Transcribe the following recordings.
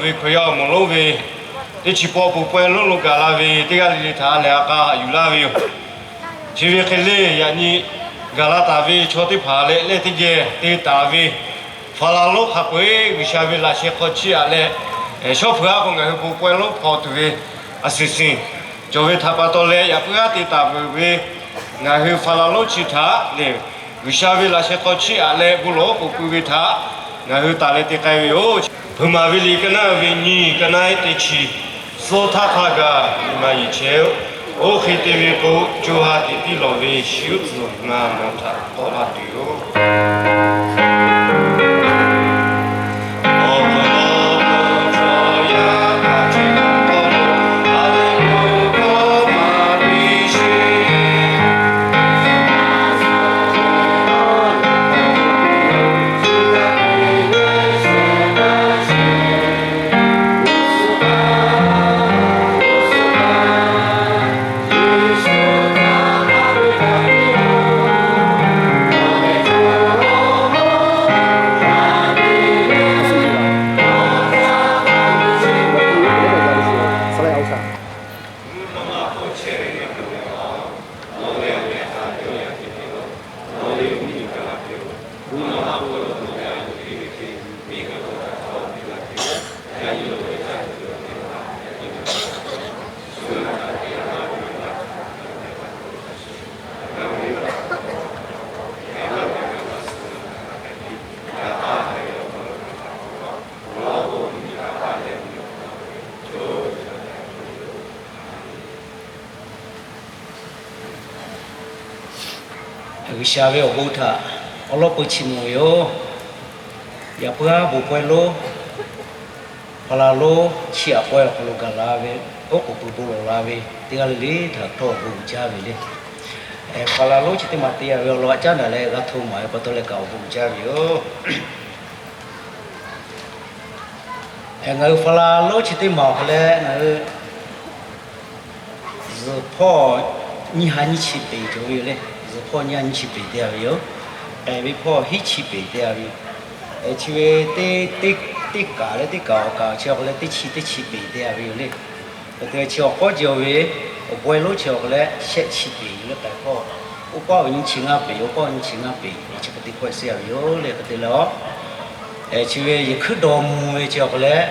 ve Hkriꞈ yaˇ awˬ moˍ lonˉ ve teˇ chi pawˆ pon pawehˇ lonˉ lo gaˬ la ve teˇ g'aˇ le le htaꞈ lehˬ a k'a haꞈ yuˬ laˇ ve yoˬ. Chi ve hk'e le yaꞈ nyi gaˬ la taˍ ve chaw teˇ hpaˍ leh lehˬ teˇ geh te taˍ ve Faˍlaˍ lonˉ hk'a peu-eˬ G'uiˬsha ve laꞈ sheh hk'aw chiˇ aꞈ leh, shawˉ hpeuꞈ a k'o ngaˬ hui bon pawehˇ lonˉ hpaw tuˬ ve a suhˍ suhˍ cawˬ ve htaꞈ pa taw leh yaꞈ puiˉ g'aˇ te taˍ peuˬ ve ngaˬ hui Faˍlaˍ lonˉ chi htaꞈ lehˬ, G'uiˬsha ve laꞈ sheh hk'aw chiˇ aꞈ leh bon lawˬ k'oˍ pui ve htaꞈ ngaˬ hui taˍ leh te k'ai ve yoˬ. Hpeuꞈ maˍ ve liꞈ ka naˆ ve nyi, ka naˆ teˇ chi, suh htaˇ hk'a gaˬ nyi ma yeˬ chehˇ-oˆ. Oˇ hk'e te ve k'o, co ha tiꞈ tiˇ lawˬ ve shiˉ uˉ tcuhˬ ngaˬ nawˬ htaꞈ k'awꞈ la tuˬ yoˬ. G'uiˬsha ve awˬ bon htaꞈ awˉ lawˉ peu chiˇ mvuh ve yoˬ. Yaꞈ puiˉ g'aˇ bon pawehˇ lonˉ, Faˍlaˍ lonˉ chiˇ aꞈ pawehˇ awˬ hk'aw lo gaˬ la ve, oˉ k'oˍ pui bon lawˬ la ve teˇ g'aˇ le le htaꞈ htawˇ awˬ bon uiˍ jaˇ ve le. Faˍlaˍ lonˉ chi teˇ maˬ te yaꞈ ve awˬ lawn aꞈ caˉ daꞈ leh g'a hto maˍ ve pa taw leh kaꞈ awˬ bon uiˍ jaˇ ve yoˬ. Ngaˬ hui Faˍlaˍ lonˉ chi teˇ maˬ awˬ hk'aw leh ngaˬ hui zuhˬ hpawˇ nyiˇ ha nyiˇ chi peˍ cawˬ ve yoˬ le. Zuhˬ hpawˇ nyiˇ ha nyiˇ chi peˍ te a ve yoˬ. K'ehˬ ve hpawˇ hiˉ chi peˍ te a ve yoˬ. Chi ve teˇ kaˬ leh teˇ kaˬ awˬ kaˍ chi awˬ hk'aw leh teˇ chi teˇ chi peˍ te a ve yoˬ le. Hk'e te chi awˬ k'awˉ jehˬ ve awˬ bawehˇ lonˉ chi awˬ hk'aw leh shehˆ chi peˍ yoˬ le k'ehˬ hpawˇ. Oˇ paˆ awˬ nyiˇ chi ngaˇ peˍ, oˇ paˆ awˬ nyiˇ chi ngaˇ peˍ, chi hk'e te hpawˇ suh a ve yoˬ le. Hk'e te leh, chi ve yehˬ hkuiˉ daw mvuh ve chi awˬ hk'aw leh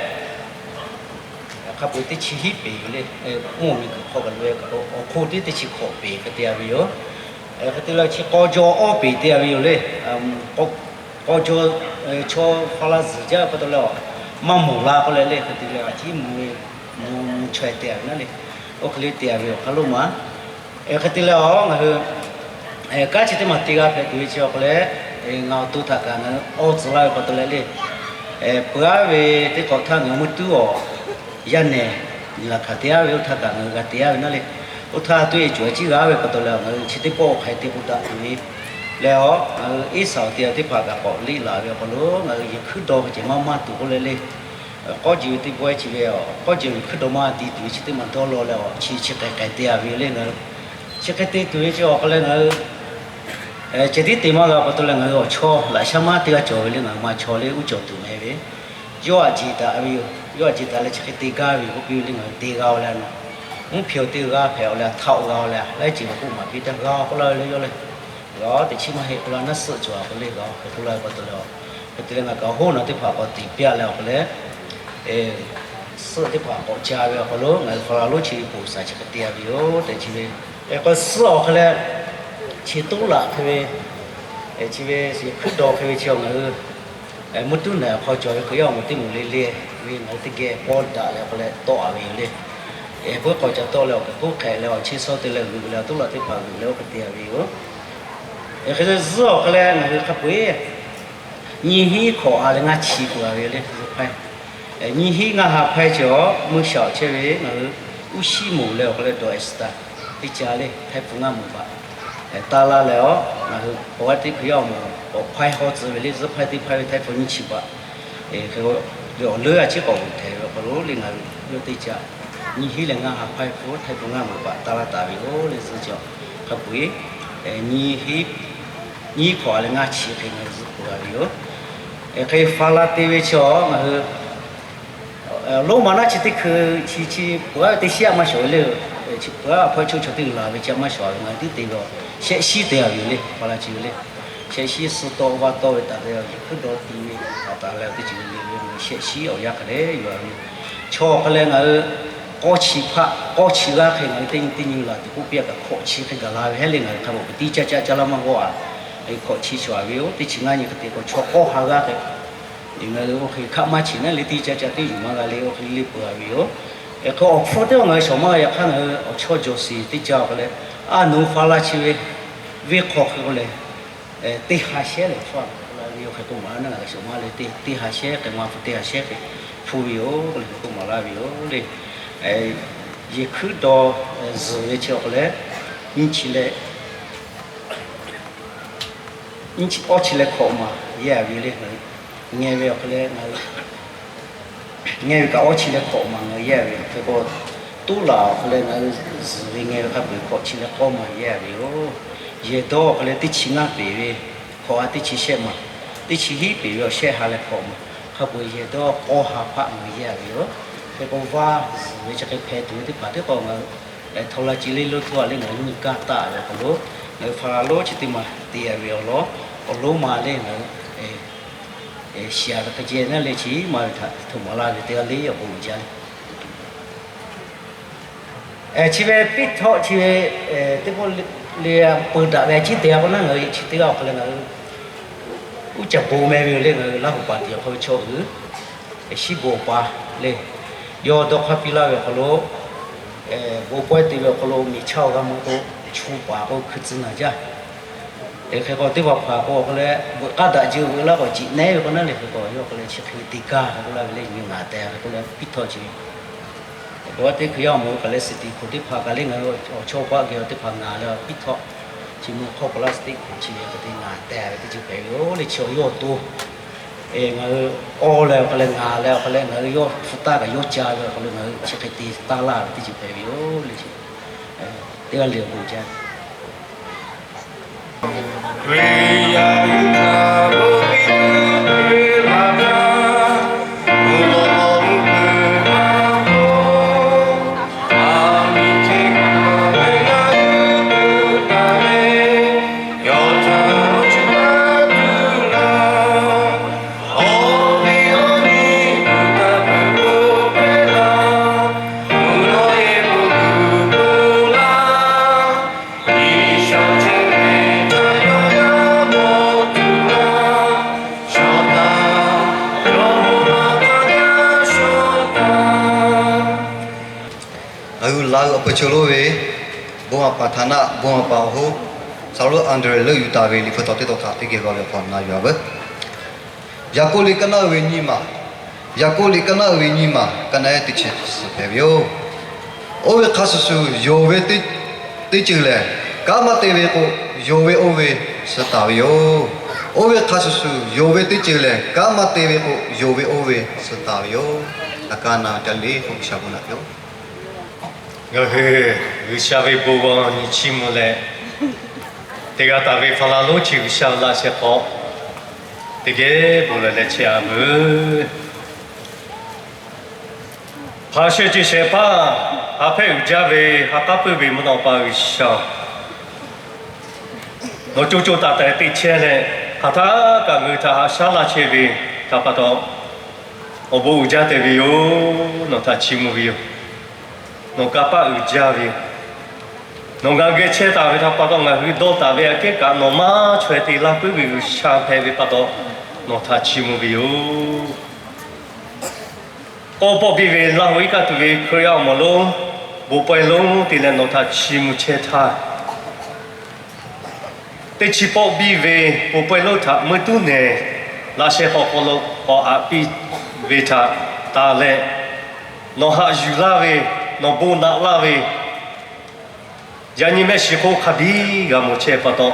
hk'a peu-eˬ teˇ chi hiˉ peˍ yoˬ le. Mvuhˇ miˬguiˬ hk'aw kaꞈ loꞈ e kaꞈ awˬ hk'oˆ tiˉ teˇ chi hkawꞈ peˍ hk'e te a ve yoˬ. Hk'e te leh chi k'aw jaw awˇ peˍ te a ve yoˬ le. K'aw jaw chaw Faˍlaˍ zuhˬ jaˇ ve pa taw leh, maˇ mawˬ la k'oˆ leh le, hk'e te leh a ciˉ mvuh ve, mvuh mvuh chaweh te a ve naˉ le. Oˇ hk'e le te a ve awˬ hk'aw lo maˬ. Hk'e te leh a ngaˬ hui kanˉ chi teˇ maˬ te g'a hpehꞈ tuˬ ve chi awˬ hk'aw leh, ngaˬ awˬ to htaꞈ kaꞈ ngaˬ hui awˬ tcuhˍ laˇ ve pa taw leh le, peuˬ aˉ ve teˇ hk'awꞈ htaˇ ngaˬ hui mvuhˇ tuˉ awˬ yaˇ nehˬ miˬ laˬ hkanˍ te aˉ ve oˇ htaˇ kaꞈ ngaˬ hui g'a te aˉ ve naˉ le. Oˇ htaˇ to e cuˬ a ciˉ g'a ve pa taw leh ngaˬ hui chi teˇ pawˆ awˬ hk'aˬ hk'e te k'o daꞈ tuˬ ve leh a, ngaˬ hui Iˉsaˍreˍlaˆ teˇ hpaˍ kaꞈ k'awꞈ liˇ laˬ ve awˬ hk'aw lo ngaˬ hui yehˬ hkuiˉ daw ve ceh maˇ maˇ tuˬ k'oˆ leh le, k'awˇ jeˬ ve teˇ pawehˇ chi ve a, k'awˇ jeˬ yehˬ hkuiˉ daw maˇ te tuˬ ve chi teˇ maˬ dawˇ law leh a, chi chi hk'e hk'e te a ve le ngaˬ hui. Chi hk'e te tuˬ ve chi awˬ hk'aw leh ngaˬ hui ceh tiˉ te maˇ g'a pa taw leh ngaˬ hui awˬ chaw laꞈ shaˉ maˇ teˇ g'aˇ cawˬ ve le ngaˬ hui ma chaw le uˉ cawˬ tuˬ meh ve. Yawˇ aꞈ jeˬ daꞈ ve yoˬ. Yawˇ aꞈ jeˬ daꞈ leh chi hk'e te gaˇ ve yoˬ k'oˆ piˇ ve le ngaˬ hui te g'a-o leh a, mvuhˇ hpehꞈ-o teˇ g'aˇ hpehꞈ-o leh a htaˆ-o g'a-o leh a laiˉ ceuˬ ve k'oˆ maˍ piˇ taˇ g'a-o k'oˆ laˇ ve le yawˇ le. G'a-o teꞈ chiˉ maˇ heˆ k'oˆ laˇ naˉ suhˆ cawˬ a k'o le g'a-o hk'e k'oˆ laˇ ve pa taw leh a, hk'e te leh ngaˬ kaꞈ hoˉ naˬ teˇ hpaˍ k'awꞈ teꞈ piˇ-a leh awˬ hk'aw leh suhˆ teˇ hpaˍ k'awꞈ ca ve awˬ hk'aw lo ngaˬ hui Faˍlaˍ lonˉ chi ve poˬ saˍ chi hk'e te a ve yoˬ tehꞈ chi ve, k'o suhˆ awˬ hk'aw leh chi toˉ laꞈ hk'e ve chi ve yehˬ hkuiˉ daw hk'e ve chi awˬ ngaˬ hui mvuhˇ tuˉ naˬ awˬ hk'aw cawˬ ve Hkriꞈ yaˇ awˬ moˍ teˇ moˍ le le ve ngaˬ hui teˇ geh pawˇ daꞈ leh awˬ hk'aw leh tawˆ a ve yoˬ le. Hk'e k'awꞈ ca tawˆ leh awˬ hk'e k'oˆ hk'e leh awˬ chehˇ sawˉ te leh g'uiˬ leh awˬ toˉ laꞈ teˇ hpaˍ g'uiˬ leh oˇ hk'e te a ve yoˬ. Hk'e te zuhˆ awˬ hk'aw leh ngaˬ hui hk'a peu-eˬ nyiˇ hinˉ hkawꞈ a leh ngaˇ chi peuˬ a ve yoˬ le zuhˆ hpaˇ. Nyiˇ hinˉ ngaˇ ha hpaˇ chi awˬ meuˇ shaˍ awˬ chehˇ ve ngaˬ hui uˉ shiˉ moˍ leh awˬ hk'aw leh dawˬ ehˬ suhˍ taˍ teˇ ca le htaiˇ hpu ngaˇ moˍ baꞈ taˇ laˇ leh a, ngaˬ hui awˬ g'aˇ teˇ Hkriꞈ yaˇ awˬ moˍ k'awꞈ hpaˇ haw tcuh ve le zuhˆ hpaˇ teˇ hpaˇ ve htaiˇ hpu nyiˇ chi baꞈ. Hk'e ve awˬ leuˉ a ciˉ k'awꞈ g'uiˬ htehꞈ ve awˬ hk'aw lo le ngaˬ hui yawˇ teˇ ca nyiˇ hinˉ leh ngaˇ ha hpaˇ hpu htaiˇ hpu ngaˇ moˍ baꞈ taˇ laˇ taˍ ve yoˬ le zuhˆ chi hk'a peu-eˬ nyiˇ hinˉ hkawꞈ a leh ngaˇ chi hk'e ngaˬ hui zuhˆ peuˬ a ve yoˬ. Hk'e Faˍlaˍ te ve chi awˬ ngaˬ hui Loˉ ma naˉ chi teˇ hkui chi chi peuˬ-a ve teˇ shiˉ-a maˇ shawˍ ve le. Chi peuˬ-a hpawˇ chaw chaw teˇ g'aˇ laˬ ve chi maˇ shawˍ ve, ngaˬ hui tiˉ te ve a, shehˆ shiˉ te-a ve le. Hpaˍ la chi ve le, shehˆ shiˉ suh tawˆ vaˇ tawˆ ve taꞈ ve a, yehˬ hkuiˉ dawˇ ti ve a taꞈ leh teˇ ceuˬ le ve, shehˆ shiˉ awˬ yanˇ hk'a dehꞈ yuˬ-a ve. Chaw hk'a leh ngaˬ hui k'awˇ chi hpaˆ k'awˇ chi g'aˇ hk'e ngaˬ hui teˇ nyi teˇ nyi laˬ tuˬ k'oˆ piˇ-a kaꞈ hkawꞈ chi hk'e gaˬ la ve hehˉ le. Ngaˬ hui hk'a bvuhꞈ tiˉ caˇ caˇ caˇ laˇ maˇ g'awˇ-a. Hkawꞈ chi shawˍ-a ve yoˬ. Teˇ chi ngaˇ nyi hk'e te k'o chaw k'awˇ ha g'aˇ hk'e ngaˬ hui oˇ hk'e hkaˆ maˇ chi naˉ le, teˇ caˇ caˇ teˇ yuˬ maˇ g'a le, oˇ hk'e le peuˬ-a ve yoˬ. Hk'e k'o awˬ hpfuhˇ teˇ g'aˇ ngaˬ hui shawˍ maˇ g'a yaꞈ hk'aˇ, ngaˬ hui awˬ chawˇ jawˬ shiˍ teˇ caˇ-a k'o leh, a, nawˬ hui hpaˍ la chi ve venˇ hk'aw hk'e k'o leh, teˇ ha shehˉ leh hpfuhˇ-a ve yoˬ. Hk'e k'o maˍ laˇ naˉ ngaˬ hui shawˍ maˇ le, teˇ ha shehˉ hk'e maˇ hpfuhˇ, teˇ ha shehˉ hk'e hpfuhˇ ve yoˬ. K'o leh hk'e k'o maˍ laˇ ve yoˬ le. Yehˬ hkuiˉ dawˇ zuhˬ ve chi awˬ hk'aw leh, nyiˇ chi leh awˇ chi leh hkawꞈ maˬ yehˇ-a ve le. Ngaˬ hui ngeh ve awˬ hk'aw leh ngaˬ hui ngeh ve kaꞈ awˇ chi leh hkawꞈ maˬ ngaˬ hui yehˇ-a ve yoˬ. Hk'e k'o, tuˉ laˬ awˬ hk'aw leh ngaˬ hui zuhˬ ve ngeh ve hk'a peu-eˬ hkawꞈ chi leh k'awˇ maˬ yehˇ-a ve yoˬ. Yehˬ dawˇ awˬ hk'aw leh teˇ chi ngaˇ peˍ ve, hkawꞈ-a teˇ chi shehˆ maˬ, teˇ chi hiˉ peˍ ve awˬ shehˆ ha leh hkawꞈ maˬ, hk'a peu-eˬ yehˬ dawˇ k'awˇ ha hpaˆ ngaˬ hui yehˇ-a ve yoˬ. Hk'e k'o vaˇ zuhˬ ve chi hk'e hpeh tuˬ ve teˇ hpaˍ teˇ k'awꞈ ngaˬ hui htawˇ la ci le lo hto-a le, ngaˬ hui nyi kaˇ taˆ ve awˬ hk'aw lo ngaˬ hui hpaˍ la lonˉ chi teˇ maˬ te-a ve awˬ lawn, awˬ lonˉ ma le ngaˬ hui shiˍ-a ve hk'e ceh naˉ le chi maˇ ve htaꞈ hto maˍ laˇ ve teˇ g'aˇ le awˬ bon uiˍ jaˇ le. Chi ve piˇ htawˆ chi ve teˇ pawˆ le peu daꞈ ve a ciˉ te-a k'o naˉ, ngaˬ hui chi teˇ g'aˇ awˬ hk'aw leh ngaˬ hui uˉ caˍ bon meh ve yoˬ le. Ngaˬ hui Laˇ huˍ paˍ tiꞈ awˬ hk'aw ve chaw uiˍ shiˉ bon awˬ pa le, yawˇ dawˇ hk'aˇ piˇ laˇ ve awˬ hk'aw lo, bon pawehˇ te ve awˬ hk'aw lo miˬ chaˇ awˬ g'a mawˇ k'o, chu paˍ k'o hkui tcuh naˬ jaˇ. Hk'e k'o teˇ hpaˍ hpaˍ k'o awˬ hk'aw leh veuꞈ k'aˇ daꞈ jeh veuꞈ laˇ k'awꞈ jiꞈ nehˉ ve k'o naˉ le. Hk'e k'o yawˇ k'o leh chi hk'e te gaˇ hk'e k'oˆ laˇ ve le, nyi ngaˬ tehꞈ hk'e k'oˆ leh piˇ htawˆ chi ve awˬ pa teˇ hkui yaˇ awˬ moˍ kaꞈ leh suhˍ tiꞈ hk'oꞈ teˇ hpaˍ kaꞈ le ngaˬ hui awˬ chawˇ paˆ geh awˬ teˇ hpaˍ ngaˬ leh piˇ htawˆ chi mvuh hk'awˇ k'awꞈ laˇ suhˍ tiꞈ hk'oꞈ chi ve hk'e te ngaˬ tehꞈ ve teˇ ceuˬ hpehꞈ ve yoˬ le. Chi awˬ yawˇ awˬ to ngaˬ hui awˬ leh awˬ hk'aw leh ngaˬ leh awˬ hk'aw leh ngaˬ hui yawˇ hpu taˇ kaꞈ yawˇ ca ve awˬ hk'aw lo ngaˬ hui chi hk'e te taˇ laˇ ve teˇ ceuˬ hpehꞈ ve yoˬ le. Chi teˇ g'aˇ le awˬ bon jaˇ. Ngaˬ hui Laˇ huˍ awˬ pui chi lonˉ ve bon a paˍ htaꞈ naˆ, bon a paˍ awˬ hoˉ saˍ lonˉ Andrew leuˆ yuˬ taˍ ve Liꞈ hpu taw teˇ taw htaꞈ teˇ geh g'aw ve awˬ hk'aw na yuˬ-a veuˬ. Yaˍkoˆ liꞈ kaˉ naˆ uiˍ ve nyiˇ maˬ, Yaˍkoˆ liꞈ kaˉ naˆ uiˍ ve nyiˇ maˬ kaˉ naˆ ehˉ teˇ chi suhˍ hpehꞈ ve yoˬ. Oˇ ve hk'a shuˍ shuˍ yonˍ ve teˇ ceuˬ lehˬ, kanˉ maˇ te ve k'o, yonˍ ve oˇ ve suh taˍ ve yoˬ. Oˇ ve hk'a shuˍ shuˍ yonˍ ve teˇ ceuˬ lehˬ, kanˉ maˇ te ve k'o, yonˍ ve oˇ ve suh taˍ ve yoˬ. Aꞈ kaˇ na ca le k'o G'uiˬsha bon naꞈ piˇ-oˆ. Ngaˬ hui G'uiˬsha ve bon g'aw nyi chiˇ mvuh leh, te g'a taˍ ve hpaˍ la lonˉ chi G'uiˬsha ve laꞈ sheh hk'aw teˇ geh bon lawˬ leh chehˇ-a veuˬ. Hpaˍ shehˍ ceuˬ shehˍ hpaˇ ha hpehˇ uiˍ jaˇ ve ha k'aˉ puiˇ ve mvuhˇ naw pa G'uiˬsha-oˬ, nawˬ co co taiˍ taiˍ te chehˇ leh, hk'aˬ htaˇ kaꞈ ngaˬ hui htaꞈ haꞈ shaˉ laˇ chehˇ ve htaꞈ pa taw, awˬ bon uiˍ jaˇ tehꞈ ve yoˬ. Nawˬ htaꞈ chiˇ mvuh ve yoˬ. Nawˬ kanˇ paˆ uiˍ jaˇ ve yoˬ. Nawˬ g'a geh chehˇ taˍ ve htaꞈ pa taw, ngaˬ hui dawˇ taˍ ve aꞈ kehˉ kaꞈ nawˬ maˇ chaweh te laˇ puiˉ ve G'uiˬsha hpehꞈ ve pa taw, nawˬ htaꞈ chiˇ mvuh ve yoˬ. K'awˇ pawˆ biˇ ve Laˇ huˍ iˉ kaˆ tuˬ ve Hkriꞈ yaˇ awˬ moˍ lonˉ, bon pawehˇ lonˉ te leh nawˬ htaꞈ chiˇ mvuh chehˇ htaˇ, teˇ chi pawˆ biˇ ve bon pawehˇ lonˉ htaꞈ meuˇ tuˉ nehˬ laꞈ sheh hk'aw hk'aw lo k'awꞈ aꞈ piˇ ve htaꞈ taˍ leh, nawˬ haꞈ yuˬ laˇ ve, nawˬ bon naꞈ laˇ ve, yaꞈ nyi mehˆ shiˍ hk'oˆ hk'a biˇ g'a mawˬ chehˇ pa taw,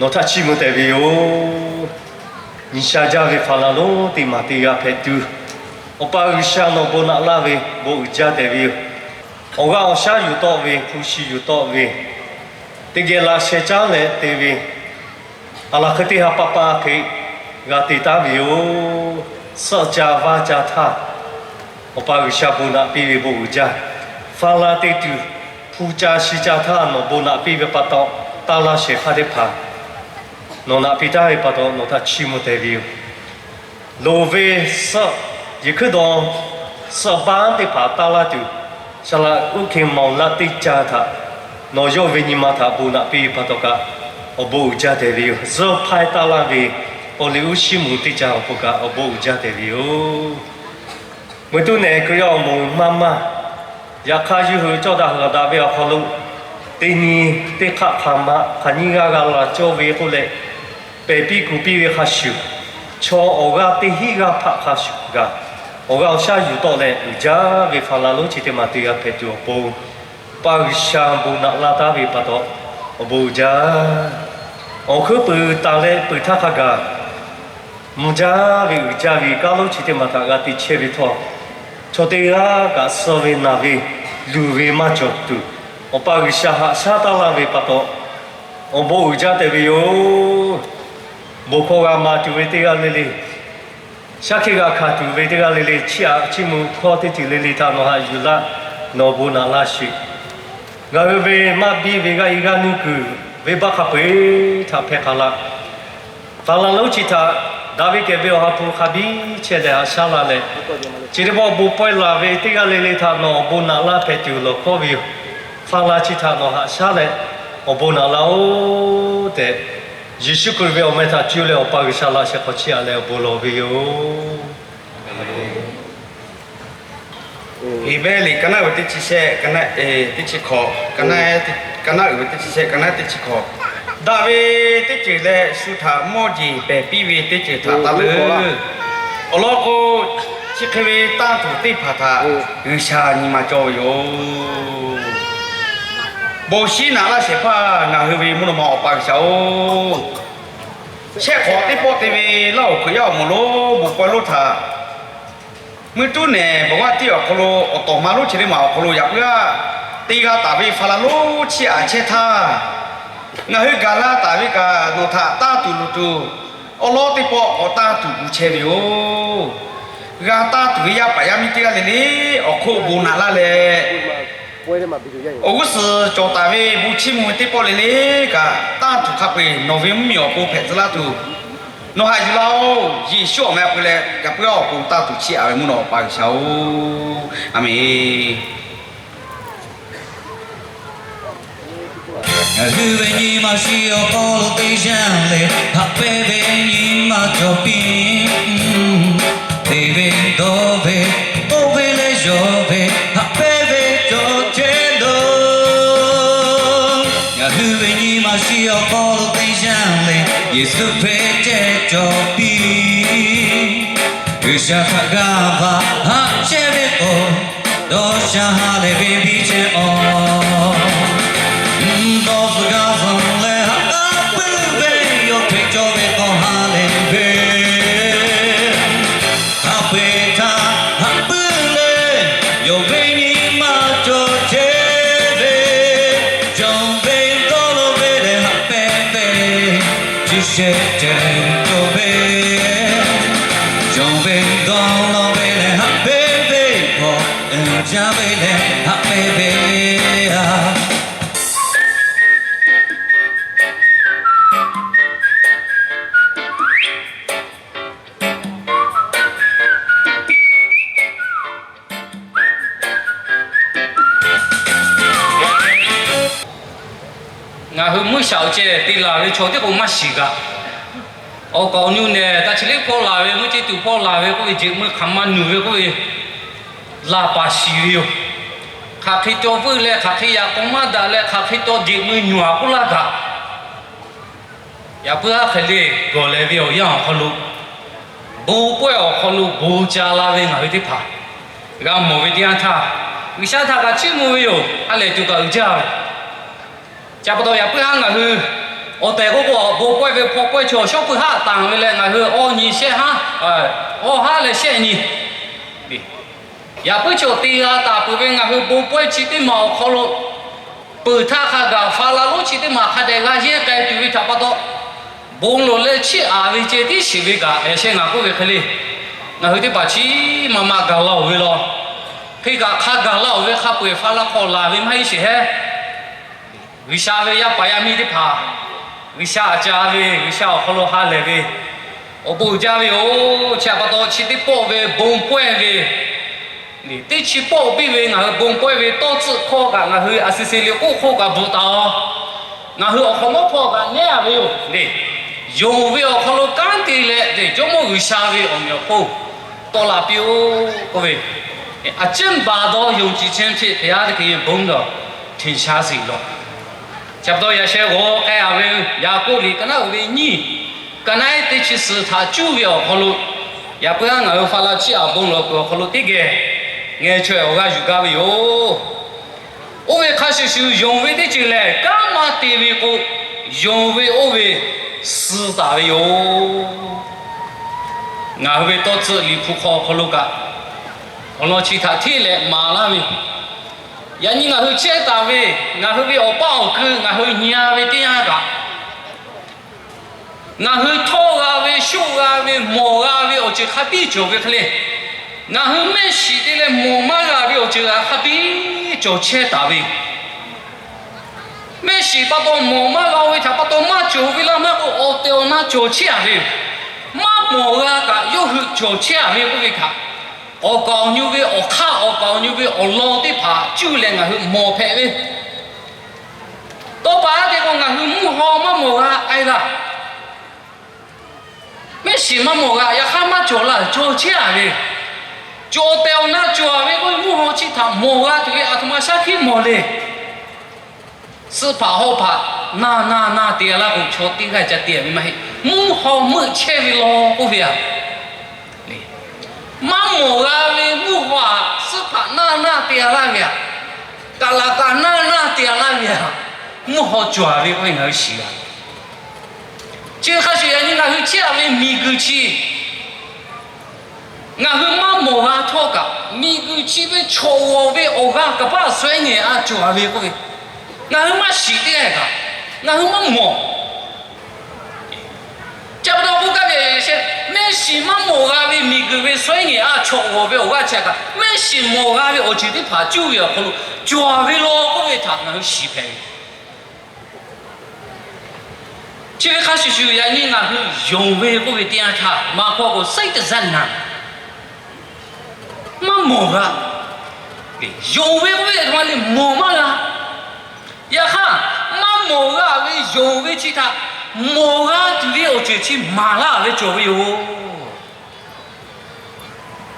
nawˬ htaꞈ chiˇ mvuh tehꞈ ve yoˬ. Nyi sha jaˇ ve hpaˍ la lonˉ teˇ maˬ teˇ g'aˇ hpehꞈ tuˬ, Awˬ pa G'uiˬsha nawˬ bon naꞈ laˇ ve bon uiˍ jaˇ tehꞈ ve yoˬ. Awˬ g'aˇ awˬ shaˉ yuˬ tawˆ ve, hpu shi yuˬ tawˆ ve, teˇ geh laꞈ sheh caˉ leh te ve, aˬ laˬ hk'e teˇ ha pa pa hk'e g'a te taˉ ve yoˬ. Suhˆ ca vaˇ ca htaˇ, Awˬ pa G'uiˬsha bon naꞈ piˇ ve bon uiˍ jaˇ. Fa la te tuˬ, hpu ca shi ca htaˇ nawˬ bon naꞈ piˇ ve pa taw, taˇ laˇ shehˍ hpaˇ teˇ hpaˍ nawˬ naꞈ piˇ taˍ ve pa taw, nawˬ htaꞈ chiˇ mvuh tehꞈ ve yoˬ. Loˍ ve suhˆ, yehˬ hkuiˉ dawˬ suhˆ baˆ teˇ hpaˍ taˇ laˇ tuˬ, saˍ laꞈ uˉ hk'e maoˬ laˆ teˇ ca htaꞈ nawˬ yawˇ ve nyi ma htaꞈ bon naꞈ piˇ ve pa taw kaꞈ, awˬ bon uiˍ jaˇ tehꞈ ve yoˬ. Zuhˇ hpaˇ taˇ laˇ ve awˬ liˇ uˉ shiˉ mvuhˬ teˇ ca awˬ hk'aw kaꞈ awˬ bon uiˍ jaˇ tehꞈ ve yoˬ. Meuꞈ tuˉ nehˬ Hkriꞈ yaˇ awˬ moˍ maˇ maˇ, yaꞈ hk'aˇ yawˇ hui cawˇ daꞈ g'aꞈ daꞈ ve awˬ hk'aw lo, teˇ nyi teˇ hk'aˆ hk'aˬ ma hk'aˬ nyiˇ g'aˇ g'a la cawˇ ve k'oˆ leh, pehˬ piˇ kuˬ piˇ ve hk'a shuˍ, chaw awˬ g'aˇ teˇ hinˉ g'aˇ hpaˆ hk'a shuˍ kaꞈ, awˬ g'aˇ awˬ shaˉ yuˬ tawˆ leh uiˍ jaˇ ve Faˍlaˍ lonˉ chi teˇ maˬ te g'a hpehꞈ tuˬ awˬ pon, Paˍ G'uiˬsha bon naꞈ laˇ taˉ ve pa taw, awˬ bon uiˍ jaˇ. Awˬ hkuiˉ puiˍ taˍ leh puiˍ htaˇ hk'a gaˬ, mvuh jaˇ ve uiˍ jaˇ ve kaˉ lonˉ chi teˇ maˬ htaꞈ g'a te chehˇ ve htawˇ, chaw teˇ g'aˇ kaꞈ suh ve naˬ ve luˬ ve maˇ cawˬ tuˬ, Awˬ pa G'uiˬsha haꞈ shaˉ taˉ laˇ ve pa taw, awˬ bon uiˍ jaˇ tehꞈ ve yoˬ. Bon hkawˇ g'a maˍ tuˬ ve teˇ g'aˇ le le, shaˉ hkiˆ g'a hkanˍ tuˬ ve teˇ g'aˇ le le, chiˇ aꞈ chiˇ mvuh hkawˇ teˇ ceuˬ le le htaꞈ nawˬ haꞈ yuˬ laˇ, nawˬ bon naꞈ laˇ sheˍ. Ngaˬ hui ve maˇ biˇ ve g'aˇ e g'aˇ nuˇ kuiˬ venˇbaˆ hk'a peu-eˬ htaꞈ hpehˇ hk'a laˇ. Faˍlaˍ lonˉ chi htaꞈ daꞈ ve kehˬ ve awˬ ha hpu hk'a biˇ chehˇ leh haꞈ shaˉ la leh, chi teˇ pawˆ bon pawehˇ laˬ ve teˇ g'aˇ le le htaꞈ nawˬ awˬ bon naꞈ laˇ hpehꞈ tuˬ lawˬ hkawˇ ve yoˬ. Faˍlaˍ chi htaꞈ nawˬ haꞈ shaˉ leh awˬ bon naꞈ laˇ-oˆ tehꞈ, Yeˍsuˆ Hkriꞈ ve awˬ meh htaꞈ cuˇ leh Awˬ pa G'uiˬsha laꞈ sheh hk'aw chiˇ aꞈ leh awˬ bon lawˬ ve yoˬ. Heˍbrehˇ liꞈ ka naˉ uiˍ ve teˇ chi shehˆ, ka naˉ teˇ chi hkawꞈ, ka naˉ uiˍ ve teˇ chi shehˆ, ka naˉ teˇ chi hkawꞈ. Daꞈ ve teˇ ceuˬ leh shu htaꞈ mawˇ jeˬ pehˬ piˇ ve teˇ ceuˬ htaꞈ taˇ leuˉ. Awˬ lawn k'o, chi hk'e ve tanˇ tuˬ teˇ hpaˍ htaꞈ G'uiˬsha nyi ma cawˇ ve yoˬ. Bon shiˉ naꞈ laˇ shehˍ hpaˇ ngaˬ hui ve mvuhˇ naw ma Awˬ pa G'uiˬsha-oˬ, shehˆ hk'awꞈ teˇ pawˆ te ve Laˇ huˍ Hkriꞈ yaˇ awˬ moˍ lonˉ bon pawehˇ lonˉ htaꞈ meuˇ tuˉ nehˬ bawˬ g'aˇ tiˉ awˬ hk'aw lo awˬ tawˍ ma lonˉ chi teˇ maˬ awˬ hk'aw lo yaꞈ puiˉ g'aˇ te g'a taˍ ve Faˍlaˍ lonˉ chiˇ aꞈ chehˇ htaˇ, ngaˬ hui gaˬ la taˍ ve kaꞈ nawˬ htaꞈ tanˇ tuˬ luˬ tuˬ, awˉ lawˉ teˇ pawˆ k'awꞈ tanˇ tuˬ gu chehˇ ve yoˬ. G'a tanˇ tuˬ ve yaˇ paˍ yaˇ miˇ teˇ g'aˇ le le awˬ hk'oˆ bon naꞈ laˇ leh, awˬ g'uˇ suhˍ cawˬ taˍ ve bon chiˇ mvuh ve teˇ pawˆ le le kaꞈ, tanˇ tuˬ hk'a peu-eˬ nawˬ ve mvuhˇmiˬ awˬ pon hpehꞈ tcuh laˇ tuˬ, nawˬ haꞈ yuˬ laˇ-oˆ. Yeˍsuˆ awˬ meh htaꞈ pui leh yaꞈ puiˉ awˬ pon tanˇ tuˬ chiˇ aꞈ ve mvuhˇ naw Awˬ pa G'uiˬsha-oˬ, a menˬ. Ngaˬ hui ve nyi ma shi awˬ hk'aw lo teˇ yanˇ le, haꞈ pehnˇ ve nyi ma cawˬ piˇ. Te ve dawˇ ve, k'oˆ ve leh yawˬ ve, haꞈ pehnˇ ve cawˬ chehˇ lo. Ngaˬ hui ve nyi ma shi awˬ hk'aw lo teˇ yanˇ le, Yeˍsuˆ Hkriꞈ ceh cawˬ piˇ. G'uiˬsha htaꞈ g'a va haꞈ chehˇ ve k'o, dawˇ sha ha lehˬ ve biˇ chehˇ-oˬ. Dawˇ suh gaˇ suh leh haꞈ k'aˉ puiˉ ve, yawˇ Hkriꞈ cawˬ ve k'awꞈ ha lehˬ ve, haꞈ pehnˇ htaˇ haꞈ puiˉ leh, yawˬ ve nyi ma cawˬ chehˇ ve, jawˬ ve dawˇ law ve lehˬ haꞈ pehnˇ ve, chi shehˆ ceh cawˬ ve, jawˬ ve dawˇ law ve lehˬ haꞈ pehnˇ ve, hk'awꞈ uiˍ jaˇ ve lehˬ haꞈ pehnˇ ve a. Ngaˬ hui mvuhˇ shaˍ awˬ ceh te laˬ ve chaw teˇ k'o maˇ shiˍ kaꞈ, awˬ kaˍ awˬ nyi nehˬ taˇ chi liˇ hpawˇ laˬ ve, mvuhˇ ceˇ tuˬ hpawˇ laˬ ve k'oˆ ve, jeꞈ meuˇ hk'aˬ ma nuˬ ve k'oˆ ve, laˬ paˍ shiˍ ve yoˬ. Hk'aˬ hk'e cawˬ vuiˇ leh hk'aˬ hk'e yaꞈ k'aw maˇ daꞈ leh hk'aˬ hk'e cawˬ jeꞈ meuˇ nyuˬ-a k'oˆ laˇ kaꞈ, yaꞈ puiˉ aˉ hk'e le gawˬ leh ve awˬ yanˇ awˬ hk'aw lo, bon pawehˇ awˬ hk'aw lo bon ca la ve ngaˬ hui teˇ hpaˍ g'a mawˬ ve teˇ yanˇ htaˇ, G'uiˬsha htaꞈ kaꞈ chiˇ mvuh ve yoˬ. Ha lehˬ tuˬ kaꞈ uiˍ jaˇ ve. Ca pa taw yaꞈ puiˉ haˉ ngaˬ hui awˬ tehˬ k'oˆ k'o, bon pawehˇ ve hpaw pawehˇ chaw shawˉ pui haˉ tanˬ ve leh ngaˬ hui awˇ nyi shehˆ haˉ, awˇ haˉ leh shehˆ nyi. Yaꞈ puiˉ chaw te g'a taˍ peuˬ ve ngaˬ hui bon pawehˇ chi teˇ maˬ awˬ hk'aw lo, peuˬ htaˇ hk'a gaˬ Faˍlaˍ lonˉ chi teˇ maˬ hk'a dehꞈ g'a yehˇ k'ai tuˬ ve htaꞈ pa taw, bon lawˬ leh chiˇ aꞈ ve ceh tiˉ shiˍ ve kaꞈ, sheh ngaˬ k'oˆ ve hk'e le, ngaˬ hui teˇ hpaˍ chi maˇ maˇ gaˬ laˇ-oˬ ve law. Hk'e kaꞈ hk'a gaˬ laˇ-oˬ ve hk'a peu-eˬ Hpaˍraˍhkawˇ laˬ ve maˇ heˆ sheˍ hehˉ. G'uiˬsha ve yaˇ paˍ yaˇ miˇ teˇ hpaˍ, G'uiˬsha aꞈ ca ve, G'uiˬsha awˬ hk'aw lo ha lehˬ ve, awˬ bon uiˍ jaˇ ve yoˬ. Chi htaꞈ pa taw chi teˇ pawˆ ve bon pawehˇ ve, teˇ chi pawˆ piˇ ve ngaˬ hui bon pawehˇ ve tawˇ tcuhˆ hkawˇ kaꞈ ngaˬ hui a si se le k'oˆ hk'oˆ kaꞈ bvuhꞈ taˍ-oꞈ. Ngaˬ hui awˬ hk'awꞈ nawˉ hpawˇ kaꞈ nehˉ-a ve yoˬ le. Yonˍ ve awˬ hk'aw lo kanˉ te leh te Jawˇmawˇ G'uiˬsha ve awˬ meꞈ awˬ hponˇ tawˆ la piˇ-oˆ k'oˆ ve, a ciˉ baˬ dawˇ yonˍ ciˍ chehˇ ve ဘုရားသခင်ရဲ့ဘုန်းတော် ထင်ရှားစေလော့. Chi pa taw yaꞈ sheh g'aw k'ai-a ve Yaˍkoˆ liꞈ ka naˉ uiˍ ve nyiˇ, ka naˉ ehˉ teˇ chi suhˍ htaꞈ cuˇ ve awˬ hk'aw lo, yaꞈ puiˉ-aˉ ngaˬ hui Hpaˍraˍhkawˇ chi awˬ bon lawˬ kuiˬ awˬ hk'aw lo teˇ geh ngeh chaweh awˬ g'aˇ yuˬ gaˇ ve yoˬ. Oˇ ve hk'a shuˍ shuˍ yonˍ ve teˇ ceuˬ lehˬ, kanˉ maˇ te ve k'o, yonˍ ve oˇ ve suh taˍ ve yoˬ. Ngaˬ hui ve tawˇ tcuhˆ Liꞈ hpu hk'aw awˬ hk'aw lo kaꞈ, awˬ lawn chi htaꞈ hteˇ leh maˍ laˇ ve, yaꞈ nyi ngaˬ hui chehˇ taˍ ve, ngaˬ hui ve awˬ paˇ awˬ kui ngaˬ hui nyi-a ve teˇ yanˇ kaꞈ, ngaˬ hui htawˇ g'a ve shoˆ g'a ve mawˬ g'a ve awˬ ceuˬ hk'a biˇ cawˬ ve hk'e le, ngaˬ hui mehˆ shiˍ te leh mawˬ maˇ g'a ve awˬ ceuˬ g'a hk'a biˇ cawˬ chehˇ taˍ ve, mehˆ shiˍ pa taw mawˬ maˇ g'a ve htaꞈ pa taw maˇ cawˬ ve laˇ maˇ k'o, awˬ tehˬ awˬ na cawˬ chehˇ-a ve, maˇ mawˬ g'a kaꞈ yawˇ hui cawˬ chehˇ-a ve k'oˆ ve htaꞈ, awˬ kaˍ awˬ nyu ve awˬ hk'aˇ awˬ kaˍ awˬ nyu ve awˬ lawn teˇ hpaˍ cuˇ leh ngaˬ hui mawˬ hpehꞈ ve, tawˇ pa aˉ te k'o ngaˬ hui mvuhˇ haw maˇ mawˬ g'a k'ai laˇ. Mehˆ shiˍ maˇ mawˬ g'a, yaꞈ hk'aˇ maˇ cawˬ laˇ, cawˬ chehˇ-a ve, cawˬ tehˬ awˬ na cawˬ-a ve k'oˆ ve mvuhˇ haw chi htaꞈ mawˬ g'a tuˬ ve aˬ htoꞈ ma shaˉ hkiˆ mawˬ le. Suh hpaꞈ haw hpaꞈ naˇ naˇ naˇ te-a laˇ k'o, chaw teˇ g'aˇ ca te-a ve maˇ heˆ. Mvuhˇ haw meuˆ chehˇ ve law k'oˆ ve-a, maˇ mawˬ g'a ve mvuhˇ haw-aꞈ, suh hpaꞈ naˇ naˇ te-a laˇ ve-aꞈ, kaꞈ laꞈ kaꞈ naˇ naˇ te-a laˇ ve-aꞈ, mvuhˇ haw cawˬ-a ve k'oˆ ve ngaˬ hui shiˍ g'a. Chi hk'a shuˍ yaꞈ nyi ngaˬ hui chehˇ-a ve miˬguiˬ chi, ngaˬ hui maˇ mawˬ g'a htawˇ kaꞈ, miˬguiˬ chi ve chaw g'awˬ ve awˬ g'aˇ kaꞈ paˆ suh-e nyi-a cawˬ-a ve k'oˆ ve, ngaˬ hui maˇ shiˍ teˇ g'aˇ kaꞈ, ngaˬ hui maˇ mawˬ. Chi pa taw k'oˆ gaˇ ve, mehˆ shiˍ maˇ mawˬ g'a ve miˬguiˬ ve suh-e nyi-a chaw g'awˬ ve awˬ g'aˇ chi htaꞈ kaꞈ, mehˆ shiˍ mawˬ g'a ve awˬ ceuˬ teˇ hpaˍ cuˇ ve awˬ hk'aw lo cawˬ-a ve law k'oˆ ve htaꞈ ngaˬ hui shiˍ hpehꞈ ve. Chi ve hk'a shuˍ shuˍ yaꞈ nyi ngaˬ hui yonˍ ve k'oˆ ve teˇ yanˇ htaˇ maˇ hkawˇ k'o, စိတ်တဇတ်နာ, maˇ mawˬ g'a. Yonˍ ve k'oˆ ve htaꞈ ma le mawˬ maˇ g'a. Yaꞈ hk'aˇ, maˇ mawˬ g'a ve yonˍ ve chi htaꞈ mawˬ g'a tuˬ ve awˬ ceuˬ chi maˍ laˇ ve cawˬ ve yoˬ.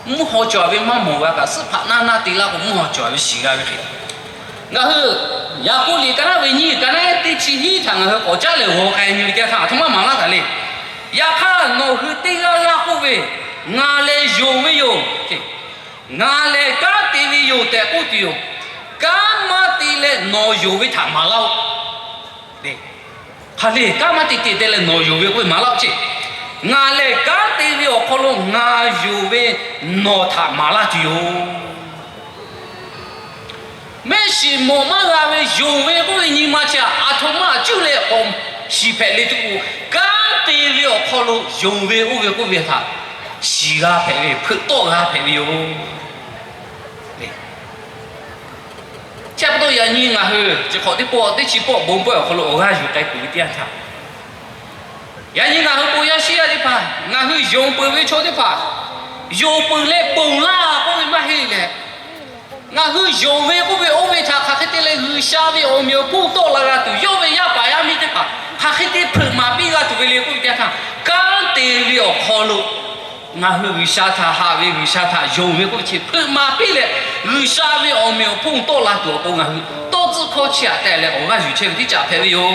Mvuhˇ haw cawˬ ve maˇ mawˬ g'a kaꞈ, suhˉ hpaꞈ naˇ naˇ te laˇ k'o, mvuhˇ haw cawˬ ve shiˍ g'a ve hk'e, ngaˬ hui Yaˍkoˆ liꞈ ka naˉ ve nyiˇ, ka naˉ teˇ chi hiˉ htaꞈ ngaˬ hui k'awꞈ caˉ leh g'aw k'ai nyi ve teˇ htaˇ, aˬ htoꞈ ma maˍ laˇ taˍ le. Yaꞈ hk'aˇ, nawˬ hui teˇ g'aˇ g'aˇ k'oˆ ve, Ngaˬ lehˬ yonˍ ve yoˬ, ngaˬ lehˬ kanˉ te ve yoˬ tehꞈ k'oˆ tuˬ yoˬ. Kanˉ maˇ te leh nawˬ yonˍ ve htaꞈ maˍ laˇ-oˆ. Hk'aˬ le kanˉ maˇ te te te leh nawˬ yonˍ ve k'oˆ ve maˍ laˇ-oˆ ceˇ. Ngaˬ lehˬ kanˉ te ve awˬ hk'aw lo ngaˬ yonˍ ve nawˬ htaꞈ maˍ laˇ tuˬ yoˬ. Mehˆ shiˍ mawˬ maˇ g'a ve yonˍ ve k'oˆ ve nyi ma chi htaꞈ aˬ htoꞈ ma cuˇ leh k'awꞈ shiˍ hpehꞈ le tuˬ k'o, kanˉ te ve awˬ hk'aw lo yonˍ ve oˇ ve k'oˆ ve htaꞈ shiˍ g'a hpehꞈ ve, hpeuꞈ tawˆ g'a hpehꞈ ve yoˬ. Chi pa taw yaꞈ nyi ngaˬ hui chi hk'awꞈ teˇ pawˆ teˇ chi pawˆ bon pawehˇ awˬ hk'aw lo awˬ g'aˇ yuˬ k'ai tuˬ ve teˇ yanˇ htaˇ, yaꞈ nyi ngaˬ hui bon yaˇ shiˉ yaˇ teˇ hpaˍ, ngaˬ hui yonˍ peuˬ ve chaw teˇ hpaˍ, yonˍ peuˬ leh ponˬ laˇ k'oˆ ve maˇ heˆ leh, ngaˬ hui yonˍ ve k'oˆ ve oˇ ve htaꞈ hk'aˬ hk'e te leh G'uiˬsha ve awˬ meꞈ awˬ hponˇ tawˆ la g'a tuˬ, yawˇ ve yaˇ paˍ yaˇ miˇ teˇ hpaˍ hk'aˬ hk'e te hpeuꞈ maˍ piˇ g'a tuˬ ve le k'oˆ ve teˇ yanˇ htaˇ, kanˉ te ve awˬ hk'aw lo ngaˬ hui G'uiˬsha htaꞈ haꞈ ve, G'uiˬsha htaꞈ yonˍ ve k'oˆ ve chi hpeuꞈ maˍ piˇ leh, G'uiˬsha ve awˬ meꞈ awˬ hponˇ tawˆ la tuˬ awˬ pon ngaˬ hui tawˇ tcuhˆ hkawˇ chi htaꞈ tehꞈ leh awˬ g'aˇ yuˬ chehˇ ve teˇ caꞈ hpehꞈ ve yoˬ.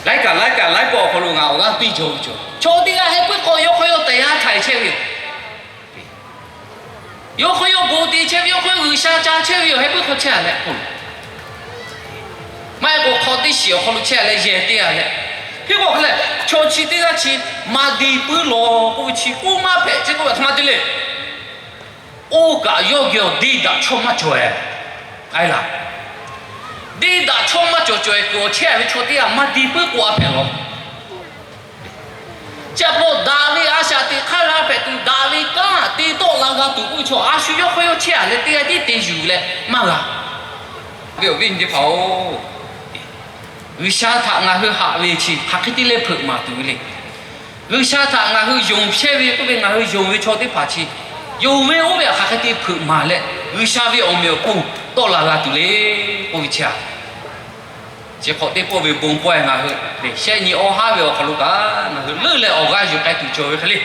Laiˉ kaꞈ laiˉ kaꞈ laiˉ pawˆ awˬ hk'aw lo ngaˬ awˬ g'aˇ piˇ jaw ve cawˬ. Chaw teˇ g'aˇ heh puiˉ hk'aw yawˇ hk'aw yawˇ taiˍ yaˇ htaiˍ chehˇ ve yoˬ. Yawˇ hk'aw yawˇ bon te chehˇ ve, yawˇ hk'aw yawˇ G'uiˬsha ca chehˇ ve yoˬ, heh puiˉ hk'aw chehˇ-a leh k'o, maˇ heˆ k'o hk'aw teˇ shiˍ awˬ hk'aw lo chehˇ leh yehˬ te-a leh, hk'e k'o hk'e leh chaw chi teˇ g'aˇ chi maˇ diˇ puiˉ law k'oˆ ve chi k'oˆ maˇ hpehꞈ chehˇ k'oˆ ve htaꞈ htoꞈ ma te le. Oˇ kaꞈ yawˇ geh awˬ deˇ daꞈ chawˇ maˇ cawˬ-e. K'ai laˬ, deˇ daꞈ chawˇ maˇ cawˬ cawˬ-e kuiˬ awˬ chehˇ ve chaw teˇ g'aˇ maˇ diˇ puiˉ k'oˆ-a hpehꞈ law. Chi pa taw daꞈ ve a shaꞈ teꞈ hk'aˇ g'a hpehꞈ tuˬ, daꞈ ve kanˉ te tawˆ la g'a tuˬ k'oˆ ve chaw, a shu yawˇ hk'aˇ yawˇ chehˇ-a leh teˇ g'aˇ tiˉ te yuˬ leh maˇ g'a. Ve awˬ viˉ awˬ nyi teˇ hpaˍ-oˬ, G'uiˬsha htaꞈ ngaˬ hui haꞈ ve chi hk'aˬ hk'e te leh hpeuꞈ maˍ tuˬ ve le. G'uiˬsha htaꞈ ngaˬ hui yonˍ chehˇ ve k'oˆ ve, ngaˬ hui yonˍ ve chaw teˇ hpaˍ chi yonˍ ve oˇ ve hk'aˬ hk'e te hpeuꞈ maˍ leh G'uiˬsha ve awˬ meꞈ awˬ hponˇ tawˆ la g'a tuˬ le k'oˆ ve chi-a. Chi hk'awꞈ teˇ pawˆ ve bon pawehˇ ngaˬ hui lehˬ, shehˆ nyi awˇ haˉ ve awˬ hk'aw lo kaꞈ ngaˬ hui leuˆ leh awˬ g'aˇ yuˬ k'ai tuˬ cawˬ ve hk'e le.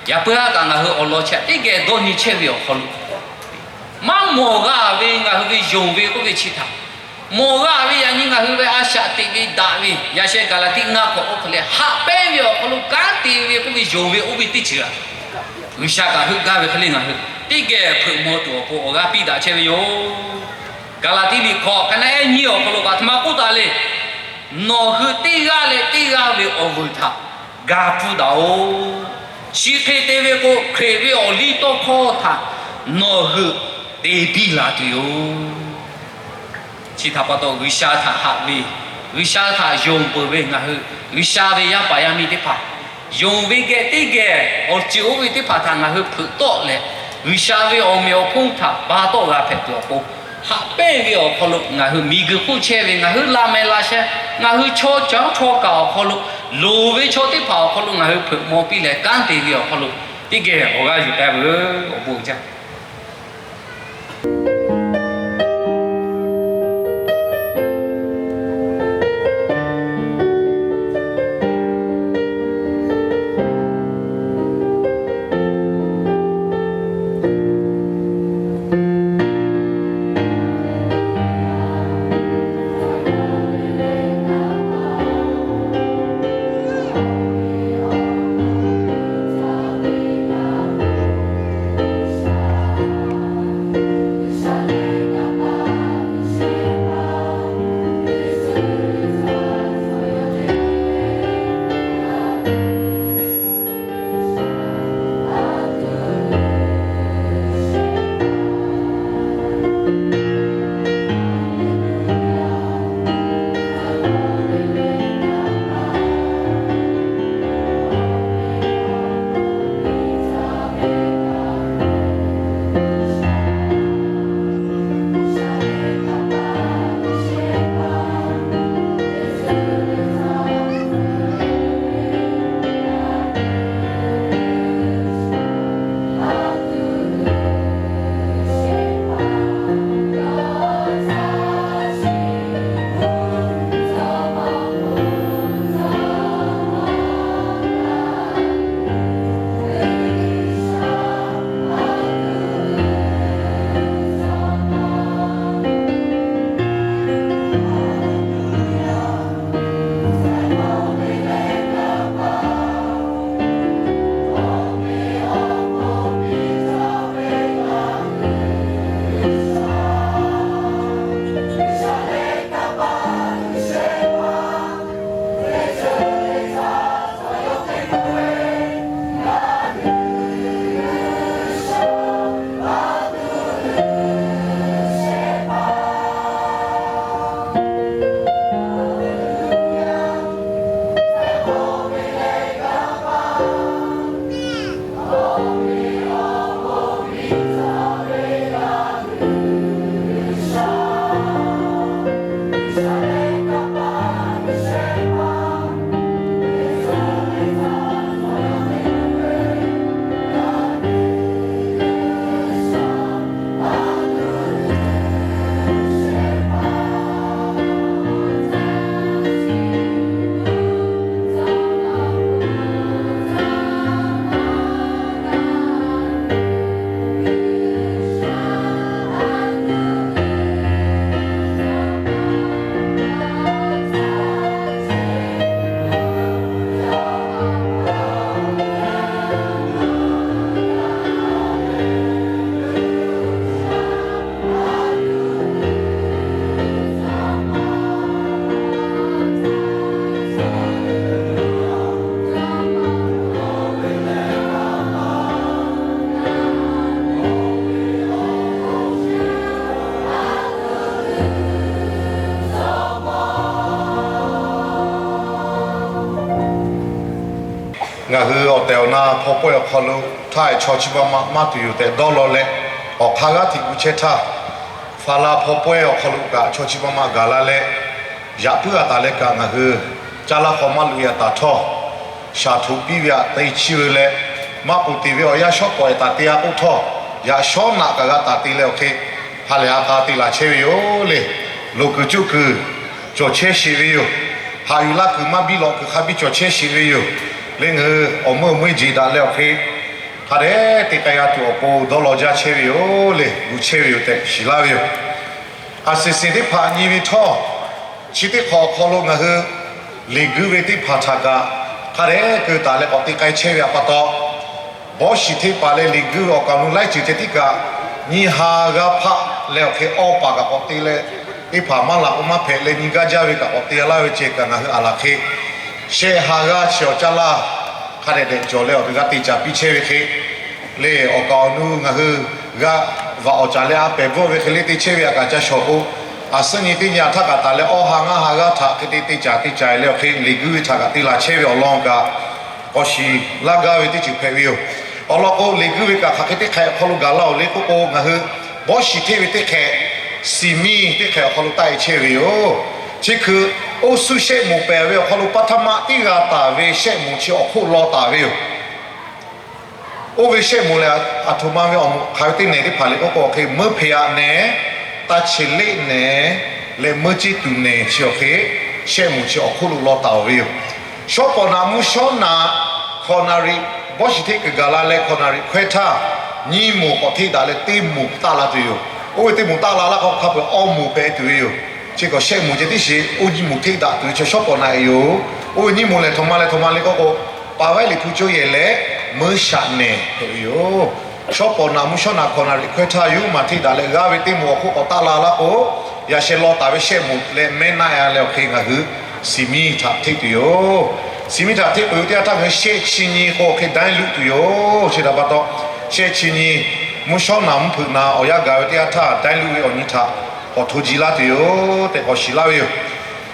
Yaꞈ puiˉ haˉ kaꞈ ngaˬ hui awˬ lawn chi htaꞈ teˇ geh dawˇ nyi chehˇ ve awˬ hk'aw lo, maˇ mawˬ g'a ve ngaˬ hui ve yonˍ ve k'oˆ ve chi htaꞈ, mawˬ g'a ve yaꞈ nyi ngaˬ hui ve a shaꞈ teꞈ ve daꞈ ve, yaꞈ sheh Gaˍlaˍtiˆ ngaˇ hkawꞈ k'oˆ hk'e leh, haꞈ pehnˇ ve awˬ hk'aw lo kanˉ te ve k'oˆ ve yonˍ ve oˇ ve teˇ ceuˬ aꞈ, G'uiˬsha kaꞈ heuˆ gaˇ ve hk'e le ngaˬ hui teˇ geh hpeuꞈ maw tuˬ awˬ pon awˬ g'aˇ piˇ daꞈ chehˇ ve yoˬ. Gaˍlaˍtiˆ liꞈ hkawꞈ hk'aˬ naˆ ehˉ nyiˇ awˬ hk'aw lo kaꞈ htoꞈ ma k'oˆ taˍ le. Nawˬ hui teˇ g'aˇ leh teˇ g'aˇ ve awˬ vuiˬ htaꞈ ga pfuhˇ daꞈ-oˬ. Chi hk'e te ve k'o, Hkriꞈ ve awˬliˇtawˇhkawˇ htaꞈ nawˬ hui te biˇ la tuˬ yoˬ. Chi htaꞈ pa taw, G'uiˬsha htaꞈ haꞈ ve, G'uiˬsha htaꞈ yonˍ peuˬ ve ngaˬ hui G'uiˬsha ve yaˇ paˍ yaˇ miˇ teˇ hpaˍ, yonˍ ve geh teˇ geh awˬ ceuˬ oˇ ve teˇ hpaˍ htaꞈ ngaˬ hui hpeuꞈ tawˆ leh, G'uiˬsha ve awˬ meꞈ awˬ hponˇ htaꞈ ba tawˆ g'a hpehꞈ tuˬ awˬ pon, haꞈ pehnˇ ve awˬ hk'aw lo ngaˬ hui miˬguiˬ hk'oˆ chehˇ ve ngaˬ hui laꞈ mehˍ laꞈ sheh, ngaˬ hui chaw caˉ chaw kaꞈ awˬ hk'aw lo, loˍ ve chaw teˇ hpaˍ awˬ hk'aw lo ngaˬ hui hpeuꞈ maw piˇ leh kanˉ te ve awˬ hk'aw lo, teˇ geh awˬ g'aˇ yuˬ k'ai veuˬ. Awˬ bon jaˇ. Ngaˬ hui awˬ tehˬ awˬ na hpaw pawehˇ awˬ hk'aw lo htaˇ chaw chi ma ma maˇ tuˬ yoˬ tehꞈ dawˇ law leh, awˬ hk'aˇ g'aˇ hteꞈ gu chehˇ htaˇ, Faˍlaˆ hpaw pawehˇ awˬ hk'aw lo kaꞈ chaw chi ma ma gaˬ la leh, yaꞈ puiˉ a taˍ leh kaꞈ ngaˬ hui caˇ laˇ hk'aw maˇ loꞈ e a taˍ htawˇ, shaˍ htoꞈ piˇ ve aꞈ te chiˇ ve leh, maˇ k'oˍ te ve awˬ yanˇ shawˉ pawˍ e taˍ te a k'oˆ htawˇ, yaꞈ shawˉ naꞈ kaꞈ g'a taˍ te leh awˬ hk'e, ha lehˬ ha k'a te laˬ chehˇ ve yoˬ le. Loˍ kuiˬ cuˇ kuiˬ cawˬ chehˇ sheˍ ve yoˬ. Haꞈ yuˬ laˇ kuiˬ maˇ biˇ lawꞈ kuiˬ hk'a biˇ cawˬ chehˇ sheˍ ve yoˬ. Leh ngaˬ hui awˬ meuˇ awˬ meuˇ jeˬ daꞈ leh awˬ hk'e, hk'a dehꞈ te k'ai g'a tuˬ awˬ pon dawˇ law jaˇ chehˇ ve yoˬ le. Gu chehˇ ve yoˬ tehꞈ shiˍ laˇ ve yoˬ. A shuˍ shuˍ teˇ hpaˍ nyi ve htawˇ, chi teˇ hk'awꞈ awˬ hk'aw lo ngaˬ hui leˬ guiˇ ve teˇ hpaˍ htaꞈ kaꞈ hk'a dehꞈ keu taˍ leh k'awꞈ te k'ai chehˇ ve a pa taw, bawˇ shiˍ hteˇ paˍ leh leˬ guiˇ ve awˬ kaˍ awˬ nu laiˉ ceuˬ ceh tiˉ kaꞈ, nyi ha g'aˇ hpaˆ leh awˬ hk'e awˇ paˍ kaꞈ k'awꞈ te leh, teˇ hpaˍ maˇ laꞈ k'o maˇ hpehꞈ leh nyi gaˇ jaˇ ve kaꞈ k'awꞈ te laˇ ve ceh kaꞈ ngaˬ hui aˬ laˬ hk'e, shehˆ ha g'aˇ chi awˬ caˇ laˇ hk'a dehꞈ dehꞈ cawˬ leh awˬ g'a te caˍ piˇ chehˇ ve hk'e, lehˬ awˬ kaˍ awˬ nu ngaˬ hui g'a vaꞈ awˬ caˍ leh a pehˬ bvuhˆ ve hk'e le te chehˇ ve aꞈ kaꞈ ca shawˍ k'o, aˬ suhˉ nyi teˇ nyi a htaˇ kaꞈ taˍ leh awˇ ha ngaˇ ha g'aˇ htaꞈ hk'e te te caˍ te caˍ leh awˬ hk'e leˬ guiˇ ve htaꞈ kaꞈ te laˬ chehˇ ve awˬ lawn kaꞈ k'awꞈ shiˍ laˇ gaˇ ve teˇ ceuˬ hpehꞈ ve yoˬ. Awˬ lawn k'o, leˬ guiˇ ve kaꞈ hk'aˬ hk'e teˇ hk'ehꞈ awˬ hk'aw lo gaˬ la oˬ le k'oˆ k'o, ngaˬ hui bawˇ shiˍ hteˇ ve teˇ hk'ehꞈ, shiˍ miˇ teˇ hk'ehꞈ awˬ hk'aw lo taˆ e chehˇ ve yoˬ. Chi hkui oˇ suhˉ shehˆ moˍ pehˍ ve awˬ hk'aw lo paˇ htaˇ maˇ tiˉ g'a taˍ ve shehˆ moˍ chi awˬ hk'oˆ law taˍ ve yoˬ. Oˇ ve shehˆ moˍ lehˬ, aˬ htoꞈ ma ve awˬ moˍ hk'aˬ ve teˇ nehˬ teˇ hpaˍ le k'oˆ k'o, hk'e meuˇ hpeꞈ yaꞈ nehˬ, taˇ cheꞈ leˆ nehˬ, leh meuˇ ceˇ tuˬ nehˬ chi awˬ hk'e, shehˆ moˍ chi awˬ hk'oˆ lo law taˍ ve yoˬ. Shawˉ pawˍ naꞈ mvuhˇ shawˉ naꞈ hkawꞈ naˍ riˍ bawˇ shiˍ hteˇ kuiˬ gaˬ la leh hkawꞈ naˍ riˍ hkawehˇ htaˇ, nyiˇ moˍ k'awꞈ hteˆ daꞈ leh teˇ moˍ taˆ la tuˬ yoˬ. Oˇ ve teˇ moˍ taˆ la laˇ k'o, hk'a peu-eˬ awˇ moˍ hpehꞈ tuˬ ve yoˬ. Chi kaꞈ shehˆ moˍ ceh tiˉ sheˍ, oˇ nyiˇ moˍ hteˆ daꞈ tuˬ ve chi shawˉ pawˍ naꞈ yoˬ. Oˇ ve nyiˇ moˍ lehˬ, htoꞈ ma leh htoꞈ ma le k'oˆ k'o, paˍ vaiˉ liꞈ hpu cawˇ yehˬ leh meuˇ shaꞈ nehˬ hpehꞈ ve yoˬ. Shawˉ pawˍ naꞈ mvuhˇ shawˉ naꞈ hkawꞈ naˍ riˍ hkawehˇ htaˇ, yuˇ maˬ hteˆ daꞈ leh g'aˇ ve teˇ moˍ awˬ hk'oˆ k'awꞈ taˆ la laˇ k'o, yaꞈ sheh law taˍ ve shehˆ moˍ leh mehˉ naˆ a leh awˬ hk'e ngaˬ hui shiˍ miˇ htaꞈ hteˆ tuˬ yoˬ. Shiˍ miˇ htaꞈ hteˆ peuˬ ve teˇ yanˇ htaˇ ngaˬ hui shehˆ chi nyi k'o awˬ hk'e daiˇ luˆ tuˬ yoˬ. Chi htaꞈ pa taw, shehˆ chi nyi mvuhˇ shawˉ naꞈ mvuhˇ hpeuꞈ naꞈ awˬ yanˇ gaˬ ve teˇ yanˇ htaˇ daiˇ luˆ ve awˬ nyi htaꞈ k'awꞈ hto ji laˇ tuˬ yoˬ tehꞈ k'awꞈ shiˍ laˇ ve yoˬ.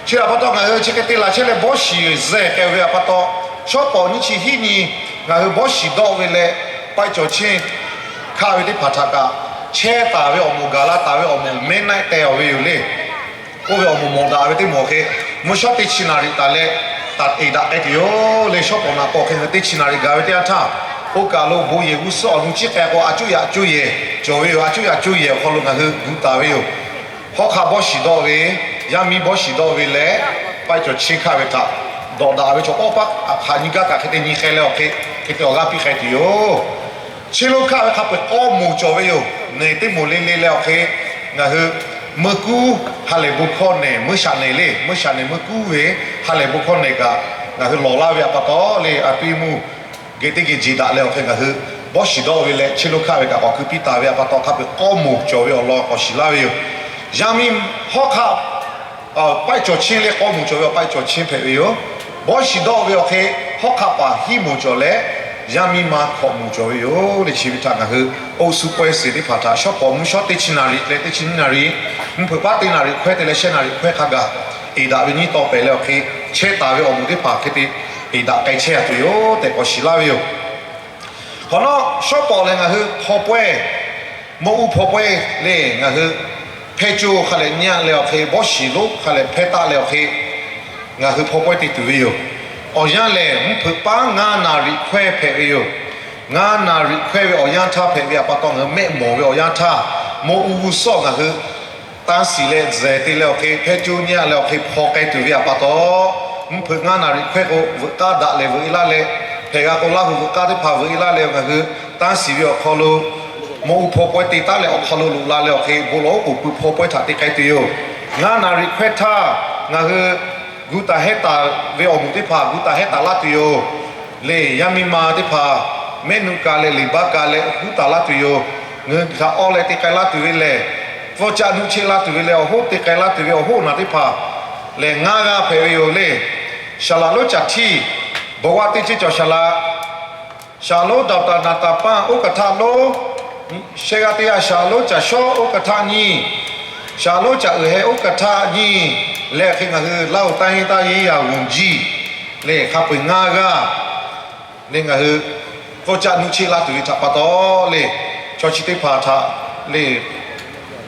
Chi htaꞈ pa taw ngaˬ hui chi hk'e te laˬ chehˇ leh bawˇ shiˍ zehˬ k'ai ve htaꞈ pa taw, shawˉ pawˍ nyiˇ chi hiˉ nyi ngaˬ hui bawˇ shiˍ dawˆ ve leh, paiˇ cawˬ cheˇ hkaˆ ve teˇ hpaˍ htaꞈ kaꞈ chehˇ taˍ ve awˬ moˍ gaˬ la taˍ ve awˬ moˍ mehˉ naˆ teh awˬ ve yoˬ le. Oˇ ve awˬ moˍ mawˬ daꞈ ve teˇ moˍ hk'e, mvuhˇ shawˉ teˇ chi naˍ riˍ taˍ leh taꞈ eˍ daꞈ k'ai tuˬ yoˬ le. Shawˉ pawˍ naꞈ k'awꞈ hk'e ngaˬ hui teˇ chi naˍ riˍ gaˬ ve teˇ yanˇ htaˇ, oˇ kaˬ lo bon yehˬ g'uˇ suhˉ awˬ nu ciˉ k'ai k'o, a cuˇ yaꞈ cuˇ yehˬ cawˬ ve yoˬ. A cuˇ yaꞈ cuˇ yehˬ awˬ hk'aw lo ngaˬ hui gu taˍ ve yoˬ. Hawˉ hk'aˆ bawˇ shiˍ dawˆ ve, yaˇ miˇ bawˇ shiˍ dawˆ ve leh, paiˇ cawˬ cheˇ hkaˆ ve htaꞈ dawꞈ daꞈ ve chaw k'awˇ paˆ hk'aˬ nyi gaˇ kaꞈ hk'e te nyi k'ai leh awˬ hk'e, hk'e te awˬ g'aˇ piˇ k'ai tuˬ yoˬ. Cheˇ lonˉ hkaˆ ve hk'a peu-eˬ k'awˇ moˍ cawˬ ve yoˬ. Nehˬ teˇ moˍ le le leh awˬ hk'e, ngaˬ hui meuˇ kuˉ ha lehˬ bon hkawˇ nehˬ, meuˇ shaꞈ nehˬ le, meuˇ shaꞈ nehˬ meuˇ kuˉ ve ha lehˬ bon hkawˇ nehˬ kaꞈ ngaˬ hui lawˬ laˇ ve htaꞈ pa taw le, a piˇ mvuhˇ geh teˇ geh jeˬ daꞈ leh awˬ hk'e ngaˬ hui bawˇ shiˍ dawˆ ve leh cheˇ lonˉ hkaˆ ve kaꞈ k'awꞈ keu piˇ taˍ ve htaꞈ pa taw, hk'a peu-eˬ k'awˇ moˍ cawˬ ve awˬ lawn k'awꞈ shiˍ laˇ ve yoˬ. Yaˇ miˇ hawˉ hk'aˆ paiˇ cawˬ cheˇ leh k'awˇ moˍ cawˬ ve awˬ paiˇ cawˬ cheˇ hpehꞈ ve yoˬ. Bawˇ shiˍ dawˆ ve awˬ hk'e hawˉ hk'aˆ paˍ hiˉ moˍ cawˬ leh, yaˇ miˇ ma hkawꞈ moˍ cawˬ ve yoˬ le. Chi ve htaꞈ ngaˬ hui oˇ suh pawehˇ sheˍ teˇ hpaˍ htaꞈ shawˉ pawˍ mvuhˇ shawˉ teˇ chi naˍ riˍ leh teˇ chi nyiˇ naˍ riˍ, mvuhˇ hpeuꞈ paˉ teˇ naˍ riˍ hkawehˇ te leh shehˆ naˍ riˍ hkawehˇ hk'a gaˬ eˍ daꞈ ve nyiˇ taw pehˍ leh awˬ hk'e, chehˇ taˍ ve awˬ moˍ teˇ hpaˍ hk'e te eˍ daꞈ k'ai chehˇ a tuˬ yoˬ tehꞈ k'awꞈ shiˍ laˇ ve yoˬ. Hk'awꞈ nawˉ shawˉ pawˍ lehˬ ngaˬ hui hpaw pawehˇ, mawˇ uˇ hpaw pawehˇ le. Ngaˬ hui hpehˇ co hk'a lehˬ nyi a leh awˬ hk'e, bawˇ shiˍ lonˉ hk'a lehˬ hpehˇ taˆ leh awˬ hk'e, ngaˬ hui hpaw pawehˇ te tuˬ ve yoˬ. Awˬ yanˇ lehˬ mvuhˇ hpeuꞈ paˉ ngaˇ naˍ riˍ hkawehˇ hpehꞈ ve yoˬ. Ngaˇ naˍ riˍ hkawehˇ ve awˬ yanˇ htaˇ hpehꞈ ve htaꞈ pa taw ngaˬ hui mehˆ mawˬ ve awˬ yanˇ htaˇ, mawˇ uˇ g'uˇ suhˉ ngaˬ hui tanˇ shiˍ leh tzuhˬ te leh awˬ hk'e, hpehˇ co nyi a leh awˬ hk'e hpaw k'ai tuˬ ve htaꞈ pa taw, mvuhˇ hpeuꞈ ngaˇ naˍ riˍ hkawehˇ k'o veuꞈ k'aˇ daꞈ lehˬ veuꞈ e laˇ leh, hpehꞈ g'a k'o Laˇ huˍ veuꞈ k'aˇ teˇ hpaˍ veuꞈ e laˇ leh ngaˬ hui tanˇ shiˍ ve awˬ hk'aw lo mawˇ uˇ hpaw pawehˇ te taˉ leh awˬ hk'aw lo loꞈ la leh awˬ hk'e bon lawˬ oˉ k'oˍ pui hpaw pawehˇ htaꞈ te k'ai tuˬ yoˬ. Ngaˇ naˍ riˍ hkawehˇ htaˇ ngaˬ hui gu taˍ hehˉ taˍ ve awˬ moˍ teˇ hpaˍ gu taˍ hehˉ taˍ laˇ tuˬ yoˬ. Lehˬ yaˇ miˇ ma teˇ hpaˍ mehˆ nuˆ ka leh liꞈ baˆ ka leh gu taˍ laˇ tuˬ yoˬ. Ngaˬ hui htaꞈ awˇ leh te k'ai laˇ tuˬ ve lehˬ, pfuhˇ caˆ nuˆ cheˆ laˇ tuˬ ve leh awˬ hoˉ te k'ai laˇ tuˬ ve awˬ hoˉ awˬ naˬ teˇ hpaˍ lehˬ ngaˇ g'aˇ hpehꞈ ve yoˬ le. Saˍ laꞈ lonˉ caˬ htiˇ, bon g'aˇ teˇ ceˇ cawˬ saˍ laꞈ, saˍ lonˉ daꞈ taˍ naˍ taˍ paˇ oˇ kaˬ htaˇ lonˉ, shehˆ g'aˇ teˇ g'aˇ saˍ lonˉ caˬ shawˉ oˇ kaˬ htaˇ nyiˇ, saˍ lonˉ caˬ uiˍ heh oˇ kaˬ htaˇ nyiˇ, leh hk'e ngaˬ hui Laˇ huˍ taˇ henˇ taˇ yeˇ yaꞈ g'uˬ jiˇ lehˬ hk'a peu-eˬ ngaˇ g'aˇ le ngaˬ hui k'oˆ caˆ nuˆ cheˆ laˇ tuˬ ve htaꞈ pa taw le, chaw chi teˇ hpaˍ htaꞈ le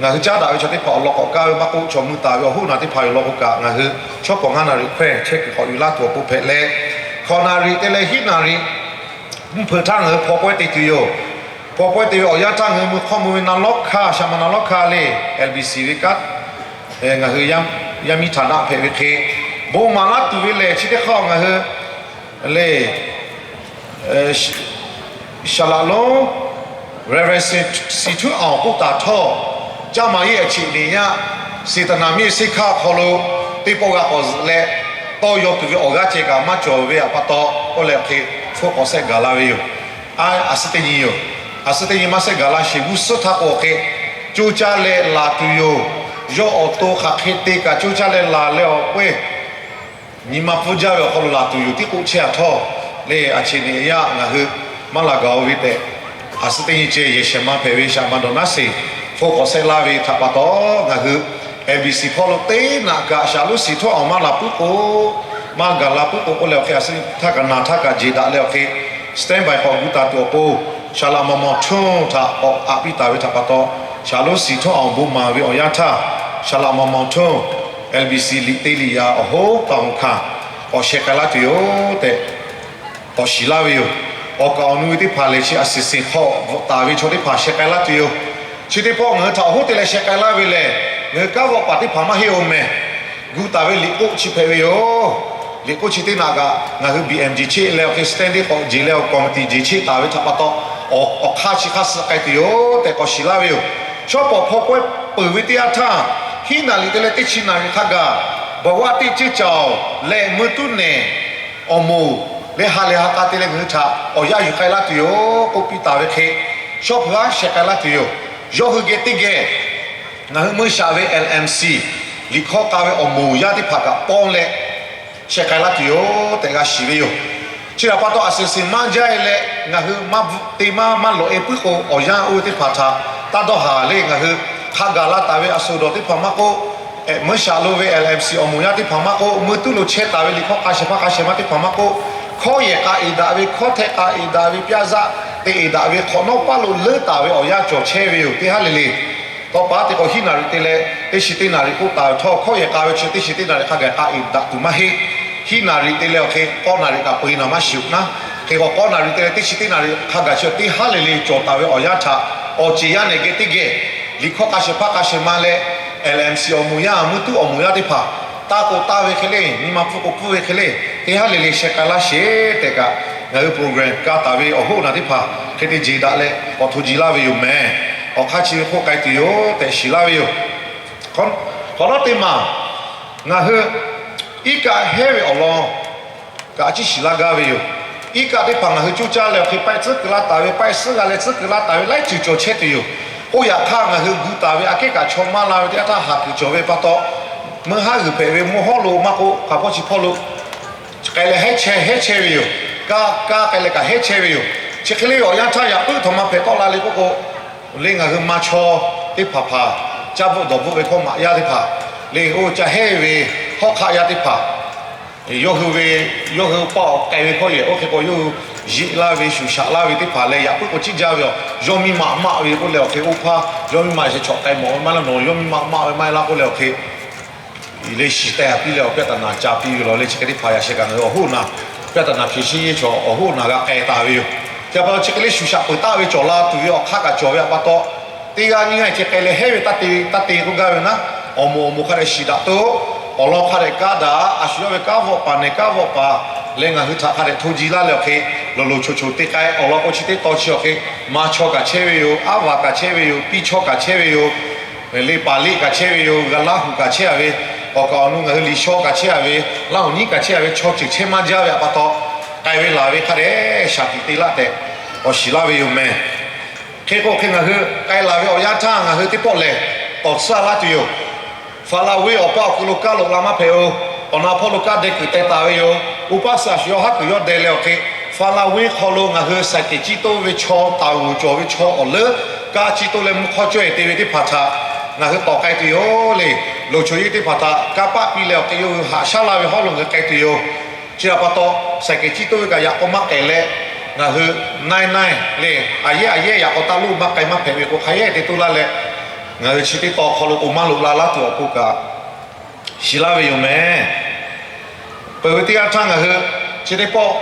ngaˬ hui caˉ daꞈ ve chaw teˇ hpaˍ awˬ lawn k'awꞈ kaˇ ve maˇ k'oˆ, chaw mui taˍ ve awˬ hoˉ naˬ teˇ hpaˍ ve awˬ lawn k'o kaꞈ, ngaˬ hui chaw pawˍ ngaˇ naˍ riˍ hkawehˇ chehˇ kuiˬ k'awꞈ yuˬ laˇ tuˬ awˬ pon hpehꞈ leh, hkawꞈ naˍ riˍ te leh hiˉ naˍ riˍ mvuhˇ hpeuꞈ htaˇ ngaˬ hui hpaw pawehˇ te tuˬ yoˬ. Hpaw pawehˇ te ve awˬ yanˇ htaˇ ngaˬ hui mui hk'awˇ mui ve naˍ lawˉ hkanˇ, shaˍ ma naˍ lawˉ hkanˇ le, L B C ve kanˉ ngaˬ hui yaˇ miˇ htaꞈ naˆ hpehꞈ ve hk'e, bon maˍ laˇ tuˬ ve lehˬ chi teˇ hk'aˇ ngaˬ hui le Saˍ laꞈ lonˉ Reverend Si Htun Aung k'oˆ taˍ htawˇ, ကျန်းမာရေးအခြေအနေအရ စေတနာ့မင်းဆေးခန်း awˬ hk'aw lo teˇ pawˆ g'a k'awꞈ zuhꞈ leh, tawˇ yaw tuˬ ve awˬ g'aˇ ceh kaꞈ maˇ cawˬ ve htaꞈ pa taw k'oˆ leh awˬ hk'e, hpfuhˆ k'awꞈ shehˆ gaˬ la ve yoˬ. A, a suhˉ teˇ nyi yoˬ. A suhˉ teˇ nyi maˇ shehˆ gaˬ la sheˍ g'uˇ suhˉ htaˇ k'o awˬ hk'e, coˇ caˇ leh laˬ tuˬ yoˬ. Yawˇ awˬ to hk'aˬ hk'e te kaꞈ coˇ caˇ leh laˬ leh awˬ pawehˇ nyi ma pfuhˇ jaˇ ve awˬ hk'aw lo laˬ tuˬ yoˬ tiˉ k'oˆ chehˇ a htawˇ, le a chi ni yaˇ ngaˬ hui maˇ laˬ gaˬ-o ve tehꞈ, a suhˉ teˇ nyi ceh yehˬ shehˍ ma hpehꞈ ve shaˍ ma dawˬ naˉ seˍ hpfuhˆ k'awꞈ shehˆ laˇ ve htaꞈ pa taw, ngaˬ hui M B C hpawˇ lo teˇ naꞈ kaꞈ Saˍ laꞈ lonˉ Si Htun Aung maˇ laˬ puiˉ k'o, maˇ gaˬ la puiˉ k'o k'oˆ leh awˬ hk'e, a suhˉ htaˇ kaꞈ naˬ htaˇ kaꞈ jeˬ daꞈ leh awˬ hk'e, standby k'awꞈ gu taˍ tuˬ awˬ pon, Saˍ laꞈ Maw Maw Htun htaꞈ k'awꞈ aꞈ piˇ taˍ ve htaꞈ pa taw, Saˍ laꞈ lonˉ Si Htun Aung bon maˍ ve awˬ yanˇ htaˇ, Saˍ laꞈ Maw Maw Htun L B C liꞈ te liꞈ yaꞈ awˬ hoˉ taˍ hoꞈ hkanˍ k'awꞈ sheh k'ai laˇ tuˬ yoˬ tehꞈ, k'awꞈ shiˍ laˇ ve yoˬ. Awˬ kaˍ awˬ nu ve teˇ hpaˍ lehˬ, chi a siˍ siˍ hk'aw bvuhꞈ taˍ ve chaw teˇ hpaˍ sheh k'ai laˇ tuˬ yoˬ. Chi teˇ pawˆ ngaˬ hui htaꞈ awˬ hoˉ te leh sheh k'ai laˇ ve lehˬ, ngaˬ hui kanˉ vawˆ paˍ teˇ hpaˍ maˇ heˆ-oˬ mehˍ. Gu taˍ ve liꞈ k'oˆ chi hpehꞈ ve yoˬ. Liꞈ k'oˆ chi teˇ naꞈ kaꞈ ngaˬ hui B M jeˬ cheˆ leh awˬ hk'e, standard k'awꞈ jeˬ leh awˬ committee jeˬ cheˆ taˍ ve htaꞈ pa taw, awˬ hk'aˇ chi hk'aˇ suh k'ai tuˬ yoˬ tehꞈ k'awꞈ shiˍ laˇ ve yoˬ. Shawˉ pawˍ hpaw pawehˇ peuˬ ve teˇ yanˇ htaˇ, hiˉ naˍ riˍ te leh teˇ chi naˍ riˍ hk'a gaˬ, ဘဝတိတ်ကျင်းချောင်း leh meuˇ tuˉ nehˬ awˬ moˍ leh ha lehˬ ha k'a te leh ngaˬ hui htaꞈ awˬ yanˇ yuˬ k'ai laˇ tuˬ yoˬ k'oˆ piˇ taˍ ve hk'e, shawˉ pawˍ haˉ sheh k'ai laˇ tuˬ yoˬ. Yawˇ hui geh teˇ geh ngaˬ hui meuˇ shaꞈ ve L M C liꞈ hkawˇ k'a ve awˬ moˍ yaˇ teˇ hpaˍ kaꞈ pawˇ leh sheh k'ai laˇ tuˬ yoˬ tehꞈ g'a shiˍ ve yoˬ. Chi htaꞈ pa taw, a siˍ siˍ maˇ jaˇ-e leh ngaˬ hui maˇ bvuhꞈ te maˇ maˇ lawꞈ-e puiˉ k'o, awˬ yanˇ oˇ ve teˇ hpaˍ htaꞈ taˇ dawˇ haˍ le. Ngaˬ hui hk'a gaˬ la taˍ ve a sho dawˬ teˇ hpaˍ maˇ k'oˆ, meuˇ shaꞈ lo ve L M C awˬ moˍ yaˇ teˇ hpaˍ maˇ k'oˆ, meuˇ tuˉ lo chehˇ taˍ ve liꞈ hkawˇ k'a shehˍ hpaˇ k'a shehˍ ma teˇ hpaˍ maˇ k'oˆ, hkawˇ yehˬ k'a iˍ daꞈ ve, hkawˇ htehꞈ k'a iˍ daꞈ ve, pyaˇ zaˆ te iˍ daꞈ ve hk'awꞈ nawˉ paˇ lo leuˉ taˍ ve awˬ yanˇ cawˬ chehˇ ve yoˬ. Teˇ haˉ le le. Tawˇ pa teˇ k'o hiˉ naˍ riˍ te leh teˇ chi teˇ naˍ riˍ k'oˆ taˍ ve htawˇ, hkawˇ yehˬ k'a ve chi teˇ chi teˇ naˍ riˍ hk'a gaˬ k'a iˍ daꞈ tuˬ maˇ heˆ. Hiˉ naˍ riˍ te leh awˬ hk'e k'awˇ naˍ riˍ kaꞈ peu-e naˍ maˇ shiˍ-oˬ naˉ. Hk'e k'o k'awˇ naˍ riˍ te leh teˇ chi teˇ naˍ riˍ hk'a gaˬ chi teˇ haˉ le le cawˬ taˍ ve awˬ yanˇ htaꞈ awˬ ceˬ yaˇ nehˬ geh teˇ geh liꞈ hkawˇ k'a shehˍ hpaˇ k'a shehˍ ma leh, L M C awˬ moˍ yaˇ, meuˇ tuˉ awˬ moˍ yaˇ teˇ hpaˍ taˇ k'o taˇ ve hk'e le, nyi ma pfuhˇ k'o pfuhˇ ve hk'e le, teˇ haˉ le le sheh k'ai laˇ sheˍ tehꞈ kaꞈ, ngaˬ hui program ka taˍ ve awˬ hoˉ naˬ teˇ hpaˍ hk'e te jeˬ daꞈ leh k'awꞈ hto ji laˇ ve yoˬ mehˍ. Awˬ hk'aˇ chi ve hk'oˆ k'ai tuˬ yoˬ tehꞈ shiˍ laˇ ve yoˬ. Hk'awꞈ nawˉ teˇ maˬ ngaˬ hui iˉ kaˆ hehˉ ve awˬ lawn kaꞈ a ciˉ shiˍ laˇ gaˇ ve yoˬ. Iˉ kaˆ teˇ hpaˍ ngaˬ hui coˇ caˇ leh awˬ hk'e paiˆ tcuhˉ kuiˬ laˇ taˍ ve, paiˆ suhˉ g'a leh tcuhˉ kuiˬ laˇ taˍ ve laiˉ ceuˬ cawˬ chehˇ tuˬ yoˬ. Oˇ yaꞈ hk'aˇ ngaˬ hui gu taˍ ve aꞈ kehˉ kaꞈ chaw maˇ la ve teˇ yanˇ htaˇ haˍ kuiˬ cawˬ ve pa taw, meuˇ haˉ g'uiˬ hpehꞈ ve mvuhˇ hawˉ lo maˇ k'oˆ, hk'aˬ hpawˇ chi hpawˇ lo k'ai leh hehˉ chehˇ hehˉ chehˇ ve yoˬ. Kaˇ kaˇ k'ai leh kaꞈ hehˉ chehˇ ve yoˬ. Chi hk'e le awˬ yanˇ htaˇ yaꞈ puiˉ htaꞈ maˇ hpehꞈ tawˆ la le k'oˆ k'o, le ngaˬ hui ma chaw teˇ hpaˍ hpaˍ, caˇ bvuhˆ dawˬ bvuhˆ ve hkawˇ maꞈ yaˇ teˇ hpaˍ le, oˇ ca hehˉ ve hawˉ hk'aˆ yaˇ teˇ hpaˍ, yawˇ hui ve, yawˇ hui paˆ awˬ k'ai ve hkawˇ yehˬ oˇ hk'e k'o yawˇ hui yeꞈ laˇ ve shuˍ shaꞈ laˇ ve teˇ hpaˍ leh yaꞈ puiˉ k'o ciˉ jaˇ ve yoˬ. Yawˇ miˇ ma maˆ ve k'oˆ leh awˬ hk'e oˇ hpaˇ yawˇ miˇ ma sheh chawꞈ k'ai mawˬ ve maˇ laˇ nawˬ, yawˇ miˇ ma maˆ ve maˇ heˆ laˇ k'oˆ leh awˬ hk'e le shiˍ tehˬ a piˇ leh awˬ ပြဿနာ ca piˇ ve lawˬ le. Chi hk'e teˇ hpaˍ yaꞈ sheh kaꞈ ngaˬ hui awˬ hoˉ naˬ ပြဿနာ ဖြေရှင်းရေး chaw awˬ hoˉ naˬ g'a k'ai taˍ ve yoˬ. Chi pa taw chi hk'e le shuˍ shaꞈ peuˬ taˍ ve cawˬ la tuˬ ve awˬ hk'aˇ kaꞈ cawˬ ve pa taw, teˇ g'aˇ nyiˇ g'aˇ chi k'ai leh hehˉ ve taˇ te taˇ te k'oˆ gaˇ ve naˉ, awˬ moˍ awˬ moˍ hk'a dehꞈ shiˍ daꞈ tuˬ, awˬ lawn hk'a dehꞈ kaˇ daꞈ, a shu yawˇ ve kanˉ vawˆ paˍ nehˬ kanˉ vawˆ paˍ leh ngaˬ hui htaꞈ hk'a dehꞈ hto ji laˇ leh awˬ hk'e, loˬ loˬ choˬ choˬ te k'ai awˬ lawn k'o chi teˇ taw chi awˬ hk'e, ma chaw kaꞈ chehˇ ve yoˬ, aˉ vaˬ kaꞈ chehˇ ve yoˬ, piˇ chaw kaꞈ chehˇ ve yoˬ, le paˍ liˆ kaꞈ chehˇ ve yoˬ, g'a Laˇ huˍ kaꞈ chehˇ a ve, awˬ kaˍ awˬ nu ngaˬ hui liꞈ shaw kaꞈ chehˇ a ve, Laˇ huˍ nyiˉ kaꞈ chehˇ a ve, chaw ceuˬ chehˇ maˇ jaˇ ve pa taw, k'ai ve laˬ ve hk'a dehꞈ shaˍ tiꞈ te laˇ tehꞈ k'awꞈ shiˍ laˇ ve yoˬ mehˍ. Hk'e k'o hk'e ngaˬ hui k'ai laˬ ve awˬ yanˇ htaˇ ngaˬ hui teˇ pawˆ lehˬ, tawˍ tsuhˇ a laˇ tuˬ yoˬ. Faˍlaˍ venˇ awˬ paˇ awˬ hk'aw lo kaˇ loꞈ la maˇ hpehꞈ-oˬ. Awˬ na hpawˇ lo kaˇ deh kuiˬ teh taˍ ve yoˬ. Oˇ paˇ suh a shu yawˇ haˉ kuiˬ yawˇ deh leh awˬ hk'e, Faˍlaˍ venˇ hk'aw lo ngaˬ hui saiˍ kehˬ ciˇ toˇ ve chaw taˍ g'uˬ cawˬ ve chaw awˬ leuˉ kaˇ ciˇ toˇ leh mvuhˇ hk'awˇ cawˇ-e te ve teˇ hpaˍ htaꞈ ngaˬ hui tawˍ k'ai tuˬ yoˬ le. Loˬ choˬ yeˇ teˇ hpaˍ htaꞈ kanˇ paˆ piˇ leh awˬ hk'e yawˇ hui haꞈ shaˉ laˇ ve hawˉ lo ngaˬ hui k'ai tuˬ yoˬ. Chi htaꞈ pa taw, saiˍ kehˬ ciˇ toˇ ve kaꞈ yaꞈ k'aw maˇ k'ehˬ leh, Ngaˬ hui naiˉ naiˉ le, aˬ yehˉ aˬ yehˉ yaꞈ k'aw taˇ loˇ maˇ k'ai maˇ hpehꞈ ve k'o, hk'a yehˉ te toˇ laˇ leh, ngaˬ hui chi teˇ tawn awˬ hk'aw lo k'o maˇ loꞈ la laˇ tuˬ awˬ pon kaꞈ shiˍ laˇ ve yoˬ mehˍ. Peuˬ ve teˇ yanˇ htaˇ ngaˬ hui chi teˇ pawˆ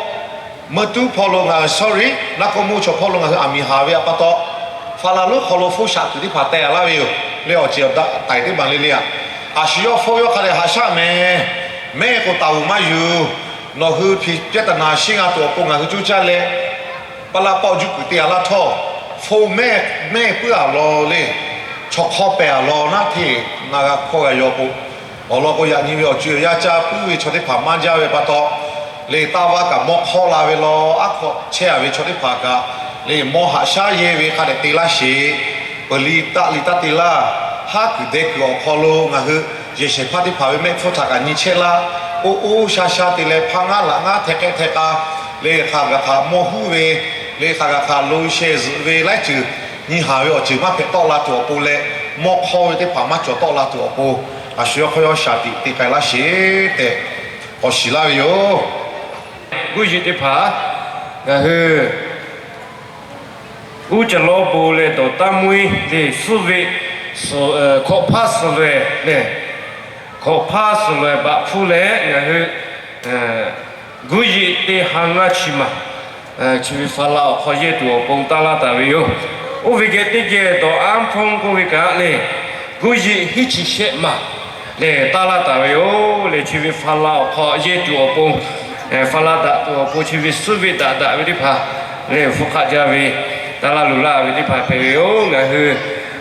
meuˇ tuˉ hpawˇ lo ngaˬ hui sorry naˉ k'oˆ mvuhˇ chaw hpawˇ lo ngaˬ hui aˬ miˍ haˍ ve pa taw, faˍ laˍ lonˉ hk'aw lo hpfuhˇ shaꞈ tuˬ teˇ hpaˍ teh a laˇ ve yoˬ le. Awˬ ceˬ awˬ daꞈ taiˍ teˇ maˬ le le aꞈ, a shu yawˇ hpfuhˇ yawˇ hk'a dehꞈ haꞈ shaˉ mehˍ. Mehˆ k'o taˍ uiˍ maˇ yuˬ. Nawˬ hui hpi pehˇ taˍ naˍ shiˉ ngaˬ tuˬ awˬ pon ngaˬ hui cuˇ caˇ leh, paˇ laˇ pawˆ juˇ kuiˬ te a laˇ htawˇ, hpfuhˇ mehˆ mehˆ puiˉ a law le, chaw hk'awˇ pehˬ a law naˉ hteˇ na g'a hkawˇ g'a yaw k'o, awˬ lawn k'o yaꞈ nyi ve awˬ co yaˇ caˇ puiˉ ve chaw teˇ hpaˍ maˇ jaˇ ve pa taw, le taˇ vaˇ kaꞈ mawˇ hk'awˇ la ve law, aˉ hk'awꞈ chehˇ a ve chaw teˇ hpaˍ kaꞈ le mawˇ haꞈ shaˉ yehˇ ve hk'a dehꞈ te laˇ sheˍ. Peuˬ liˇ taˆ liˇ taˇ te laˇ. Haˉ kuiˬ deh kuiˬ awˬ hk'aw lo ngaˬ hui yehˬ shehˍ hpaˇ teˇ hpaˍ ve mehˆ hpfuhˇ htaꞈ kaꞈ nyi chehˇ laˇ. Oˇ oˇ sha sha te leh hpaˇ ngaˉ laꞈ ngaˉ hte k'ehˆ hte k'a le, hk'aˬ gaˬ hk'aˬ mawˇ huˉ ve le, hk'aˬ gaˬ hk'aˬ lo sheh zuhꞈ ve laiˉ ceuˬ nyi haˍ ve awˬ ceuˬ maˇ hpehꞈ tawˆ la tuˬ awˬ pon leh, mawˇ hk'awˇ ve teˇ hpaˍ maˇ cawˬ tawˆ la tuˬ awˬ pon, a shu yawˇ hk'aw yawˇ shaˍ tiꞈ te k'ai laˇ sheˍ tehꞈ k'awꞈ shiˍ laˇ ve yoˬ. Guˇ yeꞈ teˇ hpaˍ ngaˬ hui uˉ caˬ lawˇ bon leh dawˬ taˇ mvuhˇ-e le, suhˉ ve hkawꞈ hpaˇ suhˍ laweh le, hkawꞈ hpaˇ suhˍ laweh baꞈ hpfuhˇ leh ngaˬ hui guˇ yeꞈ teˇ ha ngaˇ chi maˬ chi ve faˍ laˍ awˬ hk'aw yehˇ tuˬ awˬ pon taˇ laˇ taˍ ve yoˬ. Oˇ ve geh teˇ geh dawˬ aˉ hpawˇ k'oˆ ve kaꞈ le, guˇ yeꞈ hiˉ chi shehˆ maˬ lehˬ taˇ laˇ taˍ ve yoˬ. Lehˬ chi ve faˍ laˍ awˬ hk'aw yehˇ tuˬ awˬ pon, faˍ laˍ daꞈ tuˬ awˬ pon chi ve suhˉ ve daꞈ daꞈ ve teˇ hpaˍ lehˬ, hpu hk'aˆ jaˇ ve taˇ laˇ luˬ laˇ ve teˇ hpaˍ hpehꞈ ve yoˬ. Ngaˬ hui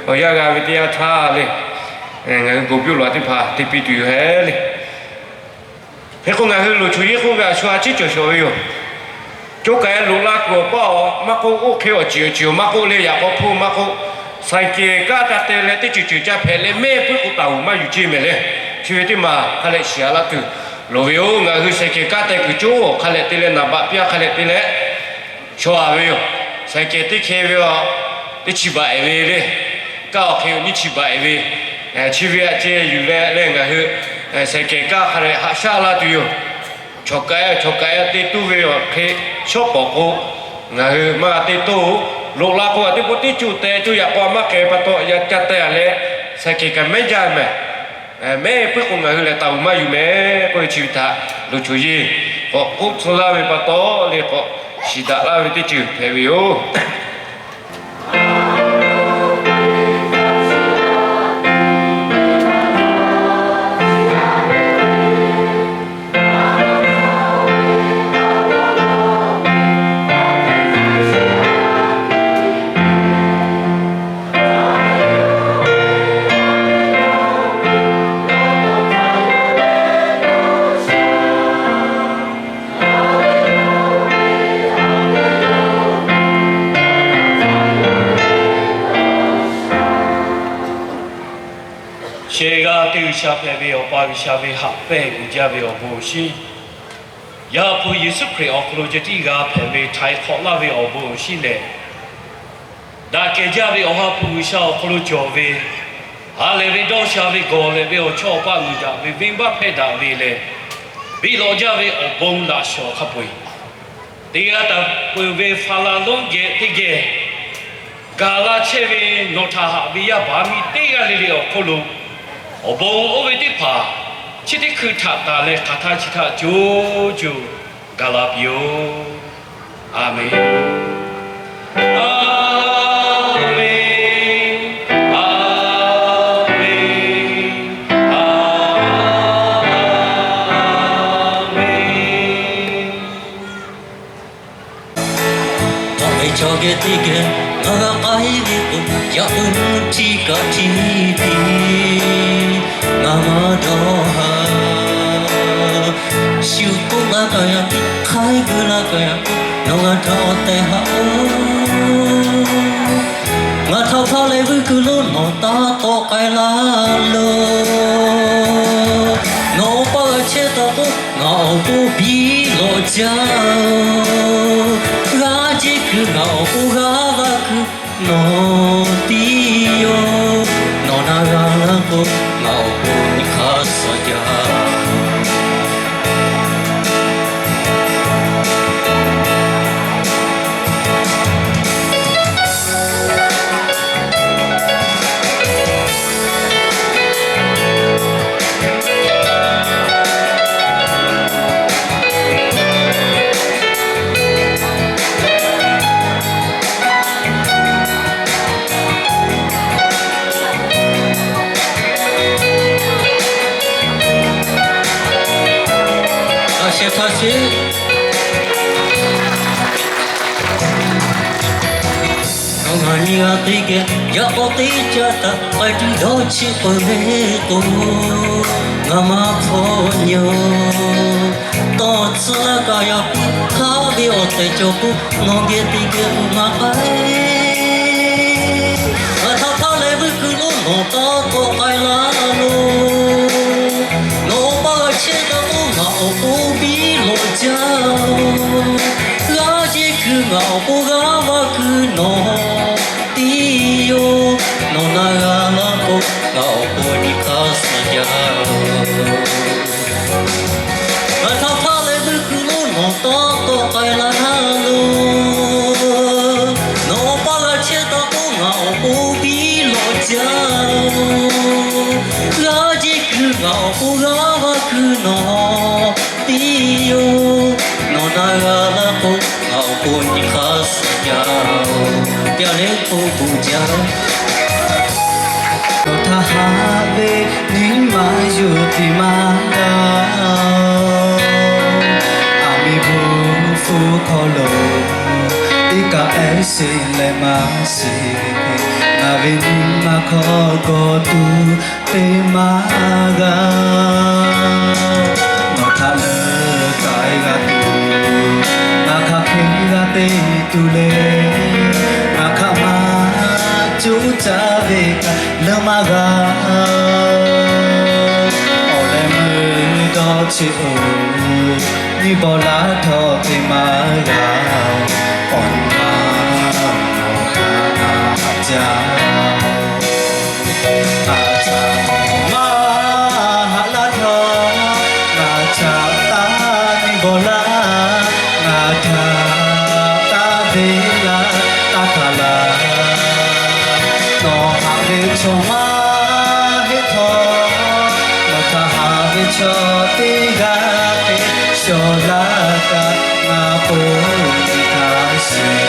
awˬ yanˇ g'a ve teˇ yanˇ htaˇ le, ngaˬ hui bon biˇ laˬ teˇ hpaˍ te piˇ tuˬ yoˬ hehˉ le. Hk'e k'o ngaˬ hui loˍ choˬ yeˇ k'oˆ ve a shu a ciˉ cawˬ shawˍ ve yoˬ. Coˇ k'ai loꞈ la kuiˬ awˬ paˇ awˬ maˇ k'oˆ, oˇ hk'e awˬ ceuˬ awˬ ceuˬ awˬ maˇ k'oˆ leh, yaꞈ k'aw hpfuhˇ maˇ k'oˆ, saiˍ kehˬ kaˇ ca te leh teˇ ceuˬ ceuˬ ca hpehꞈ leh mehˆ puiˉ k'o taˍ uiˍ maˇ yuˬ ceˇ mehˍ leh, chi ve teˇ maˬ hk'a leh shiˍ a laˇ tuˬ loˍ ve yoˬ. Ngaˬ hui saiˍ kehˬ kaˇ te kuiˬ coˇ hk'a leh te leh naˍ baꞈ piˇ a hk'a leh te leh shaw a ve yoˬ. Saiˍ kehˬ teˇ hkeh ve a teˇ chi baꞈ ehˍ ve le, kaˇ awˬ hk'e nyiˇ chi baꞈ ehˍ ve, chi ve aꞈ ceh yuˬ leh leh ngaˬ hui saiˍ kehˬ kaˇ hk'a leh haꞈ shaˉ laˇ tuˬ yoˬ. Chaw k'ai chaw k'ai te tuˬ ve awˬ hk'e shawˉ pawˍ k'o, ngaˬ hui maˇ te tuˬ loꞈ la k'o, a teˇ pawˆ teˇ coˇ teh coˇ yaꞈ k'aw maˇ k'ehˬ pa taw, yaꞈ ca teh a leh saiˍ kehˬ kaꞈ mehˉ jaˇ mehˍ. Mehˆ puiˉ k'o ngaˬ hui lehˬ taˍ uiˍ maˇ yuˬ mehˍ k'oˆ ve chi ve htaꞈ loˍ choˬ yeˇ k'awꞈ k'oˆ tcuh laˇ ve pa taw le, k'awꞈ shiˍ daꞈ laˇ ve teˇ ceuˬ hpehꞈ ve yoˬ. Shehˍ g'aˇ teˇ G'uiˬsha hpehꞈ ve Awˬ pa G'uiˬsha ve haꞈ pehnˇ uiˍ jaˇ ve awˬ bon awˬ shinˉ, Yaˇ hpu Yeˍsuˆ Hkriꞈ awˬ hk'aw lo ceh tiˉ g'a hpehꞈ ve htaiˍ hk'awꞈ laˇ ve awˬ bon awˬ shinˉ lehˬ, daꞈ kehˬ jaˇ ve Awˬ ha hpu G'uiˬsha awˬ hk'aw lo cawˬ ve, ha lehˬ ve dawˇ sha ve gawˬ lehˬ ve awˬ chawˇ awˬ paˆ muiˬ daꞈ ve venˇbaˆ hpehˇ daꞈ ve lehˬ, biˇ lawꞈ jaˇ ve awˬ bon laꞈ shawˍ hk'a peu-eˬ teˇ g'aˇ taˍ peuˬ ve faˍ laˍ lonˉ geh teˇ geh gaˬ la chehˇ ve nawˬ htaꞈ haꞈ ve yaˇ baˬ miˇ teˇ g'aˇ le le awˬ hk'oˆ lo awˬ bon oˇ ve teˇ hpaˍ chi teˇ hkui htaꞈ taˍ leh hk'aˬ htaˇ chi htaꞈ co co gaˬ la piˇ-oˆ. A menˬ. A menˬ. A menˬ. A menˬ. Nawˬ ve chaw geh teˇ geh ngaˬ g'a k'ai ve k'o, yaꞈ puiˉ htiˇ kaꞈ htiˇ piˇ ngaˬ maˇ dawˇ haˍ. Shu k'oˆ laˇ kaꞈ yaꞈ piˇ, hk'aiˉ guˇ laˇ kaꞈ yaꞈ piˇ, nawˬ g'a htaꞈ awˬ tehˬ haꞈ-oˬ. Ngaˬ htaꞈ hpaˇ leh vuiˇ kuiˬ lo nawˬ taˇ tawˆ k'ai laˇ loˬ. Nawˬ awˬ pa g'a chehˇ taˍ k'o, ngaˬ awˬ bon biˇ lawꞈ jaˇ-oˬ. G'aˇ jeˇ kuiˬ ngaˬ awˬ bon g'aˇ g'aˇ kuiˬ nawˬ tiˇ yoˬ. Nawˬ na g'a laˇ k'o, ngaˬ awˬ bon nyi hk'aˇ suh jaˇ. Sheh htaˇ sheˍ. Nawˬ ngaˬ nyi g'a teˇ geh yaꞈ k'aw teˇ caˇ htaꞈ k'ai tuˬ dawˇ cheˆ peuˬ ve k'o, ngaˬ maˇ hk'awꞈ nyi-oˬ. Tawˇ tcuhˉ laˇ kaꞈ yaꞈ puiˉ hk'aˇ ve awˬ tehˬ cawˬ k'o, nawˬ geh teˇ geh k'o maˇ k'ai. Ngaˬ htaꞈ htaˇ leh vuiˇ kuiˬ lo nawˬ taˇ k'awꞈ k'ai laˇ loˬ. Nawˬ awˬ paˇ g'a chehˇ taˇ k'oˆ ngaˬ awˬ pon biˇ lawꞈ jaˇ-oˬ. G'aˇ jeˇ kuiˬ ngaˬ awˬ pon g'aˇ va kuiˬ nawˬ tiˇ yoˬ. Nawˬ na g'a laˇ k'o, ngaˬ awˬ pon nyi hk'aˇ suh jaˇ-oˬ. Ngaˬ htaꞈ htaˇ leh vuiˇ kuiˬ lo nawˬ taˇ k'awꞈ k'ai laˇ loˬ. Nawˬ awˬ paˇ g'a chehˇ taˇ k'oˆ ngaˬ awˬ pon biˇ lawꞈ jaˇ-oˬ. G'aˇ jeˇ kuiˬ ngaˬ awˬ pon g'aˇ va kuiˬ nawˬ tiˇ yoˬ. Nawˬ na g'a laˇ k'o, ngaˬ awˬ pon nyi hk'aˇ suh jaˇ-oˬ. Teˇ g'aˇ leh k'oˆ k'oˆ jaˇ. Nawˬ htaꞈ haꞈ ve nyi ma yuˬ tiˍ maˇ g'a. Aˬ miˍ bon hpfuhˇ hk'aw lo iˉ kaˆ ehˉ sheˍ leh maˇ shiˍ ve, ngaˬ ve nyi ma hk'aw g'aw tuˬ te maˇ g'a. Nawˬ htaꞈ leuˉ k'ai g'a tuˬ, ngaˬ hk'aˬ hk'e g'a te tuˬ le. Ngaˬ hk'aˬ ma coˇ caˇ ve kaꞈ leuˉ maˇ g'a. Awˬ leh meuˇ dawˇ cheˆ-oˬ, nyiˇ bawˬ laˇ htawˇ te maˇ g'a. Awˬ nyi ma nawˬ htaꞈ haꞈ jaˇ. Ngaˬ htaꞈ maˇ haꞈ laˇ htawˇ, ngaˬ htaꞈ taˇ nyi bawˬ laˇ, ngaˬ htaꞈ taˇ deˇ laˇ, taˇ hkanˍ laˇ. Nawˬ haꞈ ve chaw maˇ heˆ htawˇ, nawˬ htaꞈ haꞈ ve chaw teˇ g'aˇ hk'e shawˍ laˇ kaꞈ, ngaˬ pon nyi hk'a shuˍ.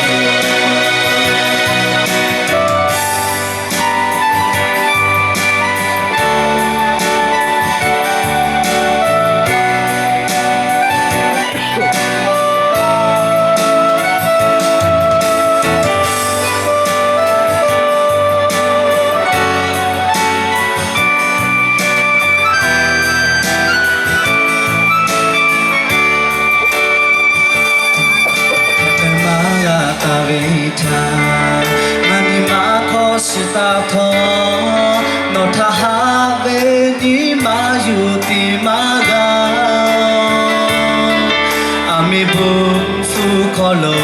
Hk'e te maˇ g'a taˍ ve htaꞈ, ngaˬ nyi ma hk'aw shiˍ taˍ htawˇ, nawˬ htaꞈ haꞈ ve nyi ma yuˬ tiˍ maˇ g'a. Aˬ miˍ bon hpfuhˇ hk'aw lo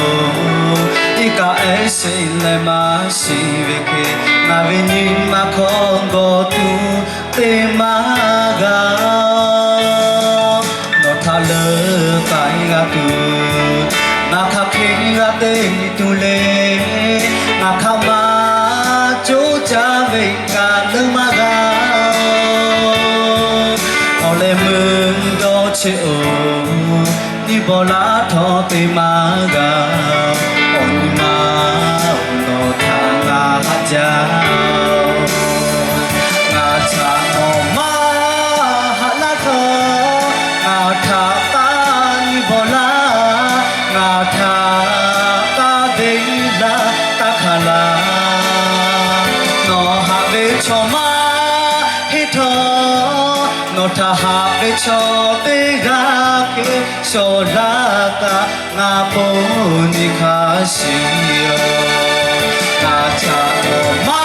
iˉ kaˆ ehˉ sheˍ leh maˇ shiˍ ve hk'e, ngaˬ ve nyi ma hk'aw g'aw tuˬ te maˇ g'a. Nawˬ htaꞈ leuˉ k'ai g'a tuˬ, ngaˬ hk'aˬ hk'e g'a te tuˬ le. Ngaˬ hk'aˬ ma coˇ caˇ ve kaꞈ leuˉ maˇ g'a. Awˬ leh meuˇ dawˇ cheˆ-oˬ, nyiˇ bawˬ laˇ htawˇ te maˇ g'a. Awˬ nyi ma nawˬ htaꞈ ngaˬ haꞈ jaˇ. Ngaˬ htaꞈ nawˬ maˇ haꞈ laˇ htawˇ, ngaˬ htaꞈ taˇ nyi bawˬ laˇ, ngaˬ htaꞈ taˇ deˇ laˇ, taˇ hkanˍ laˇ. Nawˬ haꞈ ve chaw maˇ heˆ htawˇ, nawˬ htaꞈ haꞈ ve chaw teˇ g'aˇ hk'e shawˍ laˇ kaꞈ, ngaˬ pon nyi hk'a shuˍ yoˬ. Ngaˬ htaꞈ nawˬ maˇ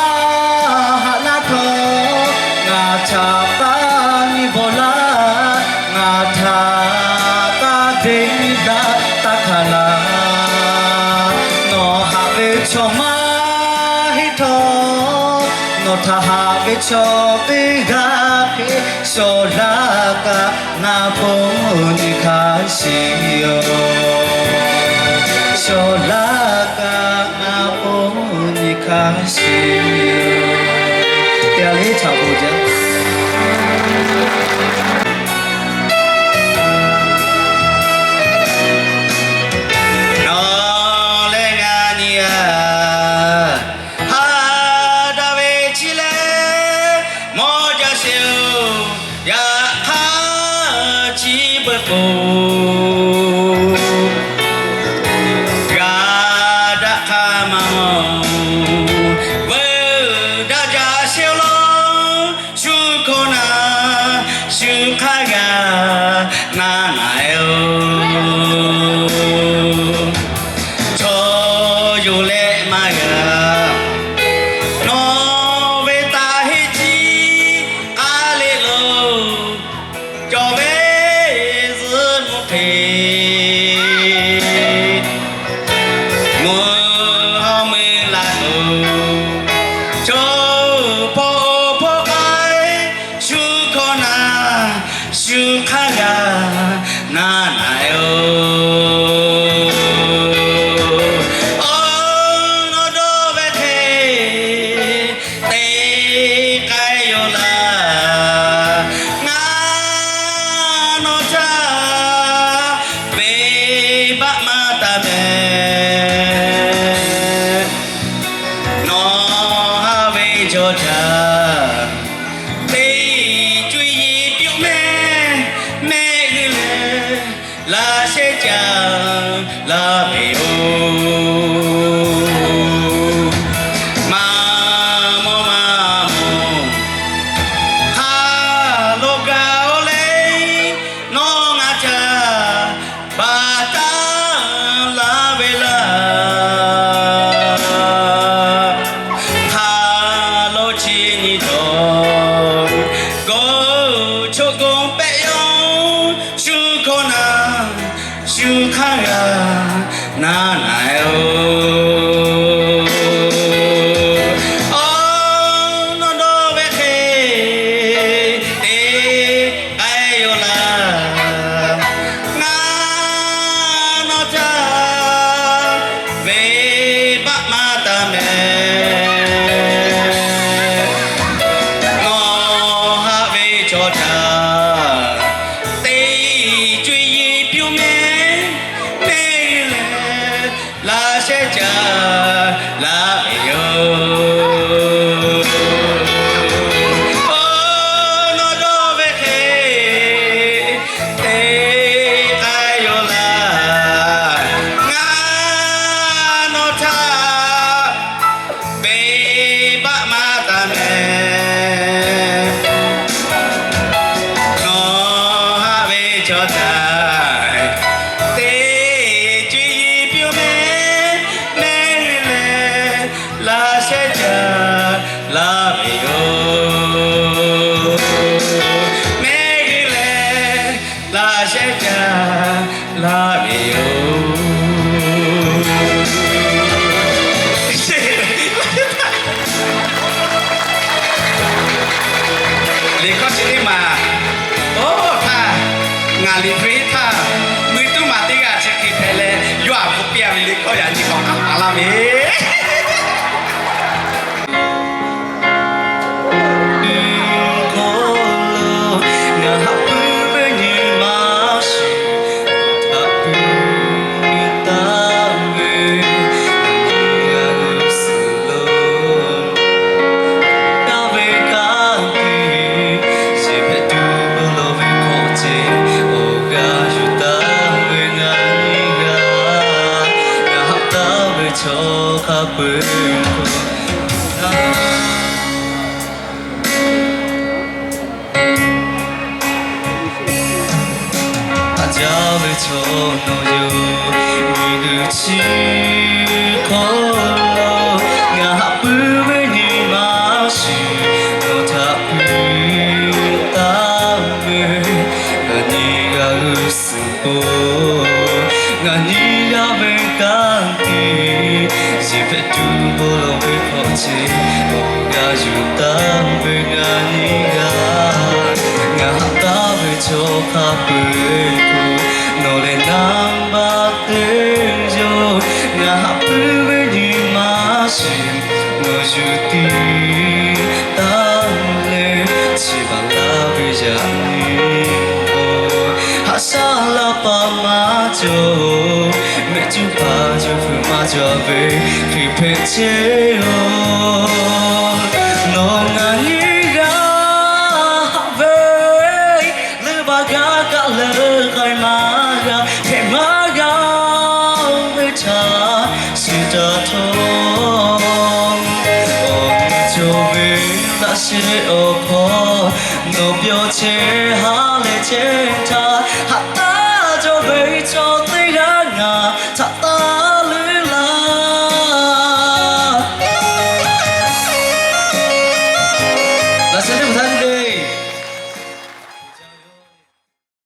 haꞈ laˇ htawˇ, ngaˬ htaꞈ taˇ nyi bawˬ laˇ, ngaˬ htaꞈ taˇ deˇ laˇ, taˇ hkanˍ laˇ. Nawˬ haꞈ ve chaw maˇ heˆ htawˇ, nawˬ htaꞈ haꞈ ve chaw teˇ g'aˇ hk'e shawˍ laˇ kaꞈ, ngaˬ pon nyi hk'a shuˍ yoˬ. Shawˍ laˇ kaꞈ ngaˬ pon nyi hk'a shuˍ yoˬ. Teˇ g'aˇ leh htaꞈ bon jaˇ. Nawˬ leh ngaˬ nyi a, ha daꞈ ve chi leh mawˇ jaˇ sheˍ-oˬ, yaꞈ hk'aˇ chi beuꞈ k'o naˍ-e-oˬ. Chaw yonˍ leh maˇ g'a, nawˬ ve taˇ heˆ ciˉ k'aˉ le lo. Cawˬ ve zuhꞈ mvuhˇ hk'e mvuhˇ hawˉ meuˇ la loˬ. Chaw hpawˇ hpawˇ k'ai shu hkawˇ naˍ, shu hk'aˇ g'a naˍ naˍ-e-oˬ. Awˬ nawˬ dawˇ ve hk'e te k'ai yoˬ laˇ. Ngaˬ nawˬ htaꞈ venˇbaˆ maˇ taˍ mehˍ. Nawˬ haꞈ ve chaw htaꞈ teˇ cuˇ yiˍ piˇ-oˆ mehˍ. Mehˆ g'uˇ leh laꞈ shehˉ caˍ laˇ ve yoˬ. Maˇ mawˬ maˇ mawˬ hk'a lo gaˬ-oˬ le, nawˬ ngaˬ htaꞈ baˬ taˉ laˇ ve laˇ. Hk'a lo chi nyi dawˬ, gawˬ choˆ gawˬ pehˆ yawˇ shu hkawˇ naˍ, shu hk'aˇ g'a naˍ naˍ-e-oˬ. Awˬ nawˬ dawˇ ve hk'e te k'ai yoˬ laˇ. Ngaˬ nawˬ htaꞈ venˇbaˆ maˇ taˍ mehˍ. Nawˬ haꞈ ve chaw htaꞈ teˇ cuˇ yiˍ piˇ-oˆ mehˍ. Mehˆ g'uˇ leh laꞈ shehˉ caˍ laˇ ve yoˬ. Awˬ nawˬ dawˇ ve hk'e te k'ai yoˬ laˇ. Ngaˬ nawˬ htaꞈ venˇbaˆ maˇ taˍ mehˍ. Nawˬ haꞈ ve chaw htaꞈ teˇ cuˇ yiˍ piˇ-oˆ mehˍ. Mehˆ g'uˇ leh laꞈ shehˉ caˍ laˇ ve yoˬ. Mehˆ g'uˇ leh laꞈ shehˉ caˍ laˇ ve yoˬ. Liꞈ hkawˇ chi teˇ maˬ, oˇ htaˇ, ngaˬ liꞈ hpu htaˇ, mui tuˉ maˬ teˇ g'aˇ chi hk'e hpehꞈ leh, yawˇ aꞈ k'oˆ piˇ-a ve liꞈ hkawˇ yaꞈ nyi k'awꞈ k'aˉ maˍ laˇ ve Ngaˬ haꞈ puiˉ ve nyi ma shiˍ, htaꞈ puiˉ taˍ ve, nyi g'a g'uˇ suhˍ lo. Taˇ ve kanˉ te, yehˬ hpehꞈ tuˬ bon lawˬ ve hk'awꞈ ce, awˬ g'aˇ yuˬ taˍ ve ngaˬ nyi g'a, ngaˬ haꞈ taˍ ve chaw hk'a peu-eˬ hk'oˆ Haꞈ jaˇ ve chaw nawˬ yoˬ, miˬguiˬ chi hk'aw lo. Ngaˬ haꞈ puiˉ ve nyi ma shiˍ, nawˬ htaꞈ puiˉ taˍ ve, ngaˬ nyi g'a g'uˇ suhˍ po. Ngaˬ nyi g'a ve kanˉ te, yehˬ hpehꞈ tuˬ bon lawˬ ve hk'awꞈ ce, awˬ g'aˇ yuˬ taˍ ve ngaˬ nyi g'a. Ngaˬ haꞈ taˍ ve chaw hk'a peu-eˬ hk'oˆ, nawˬ lehˬ nanˇ baˆ te yoˬ. Ngaˬ haꞈ puiˉ ve nyi ma shiˍ, nawˬ yuˬ tiˍ taˍ leh, chi beuꞈ laˇ ve yaꞈ nyi-oˬ. Haꞈ shaˉ laˇ paˍ maˇ cawˬ, mehˆ cuˇ hpaˍ cawˬ hpeuꞈ maˇ cawˬ ve, hk'e hpehꞈ chehˇ-oˬ.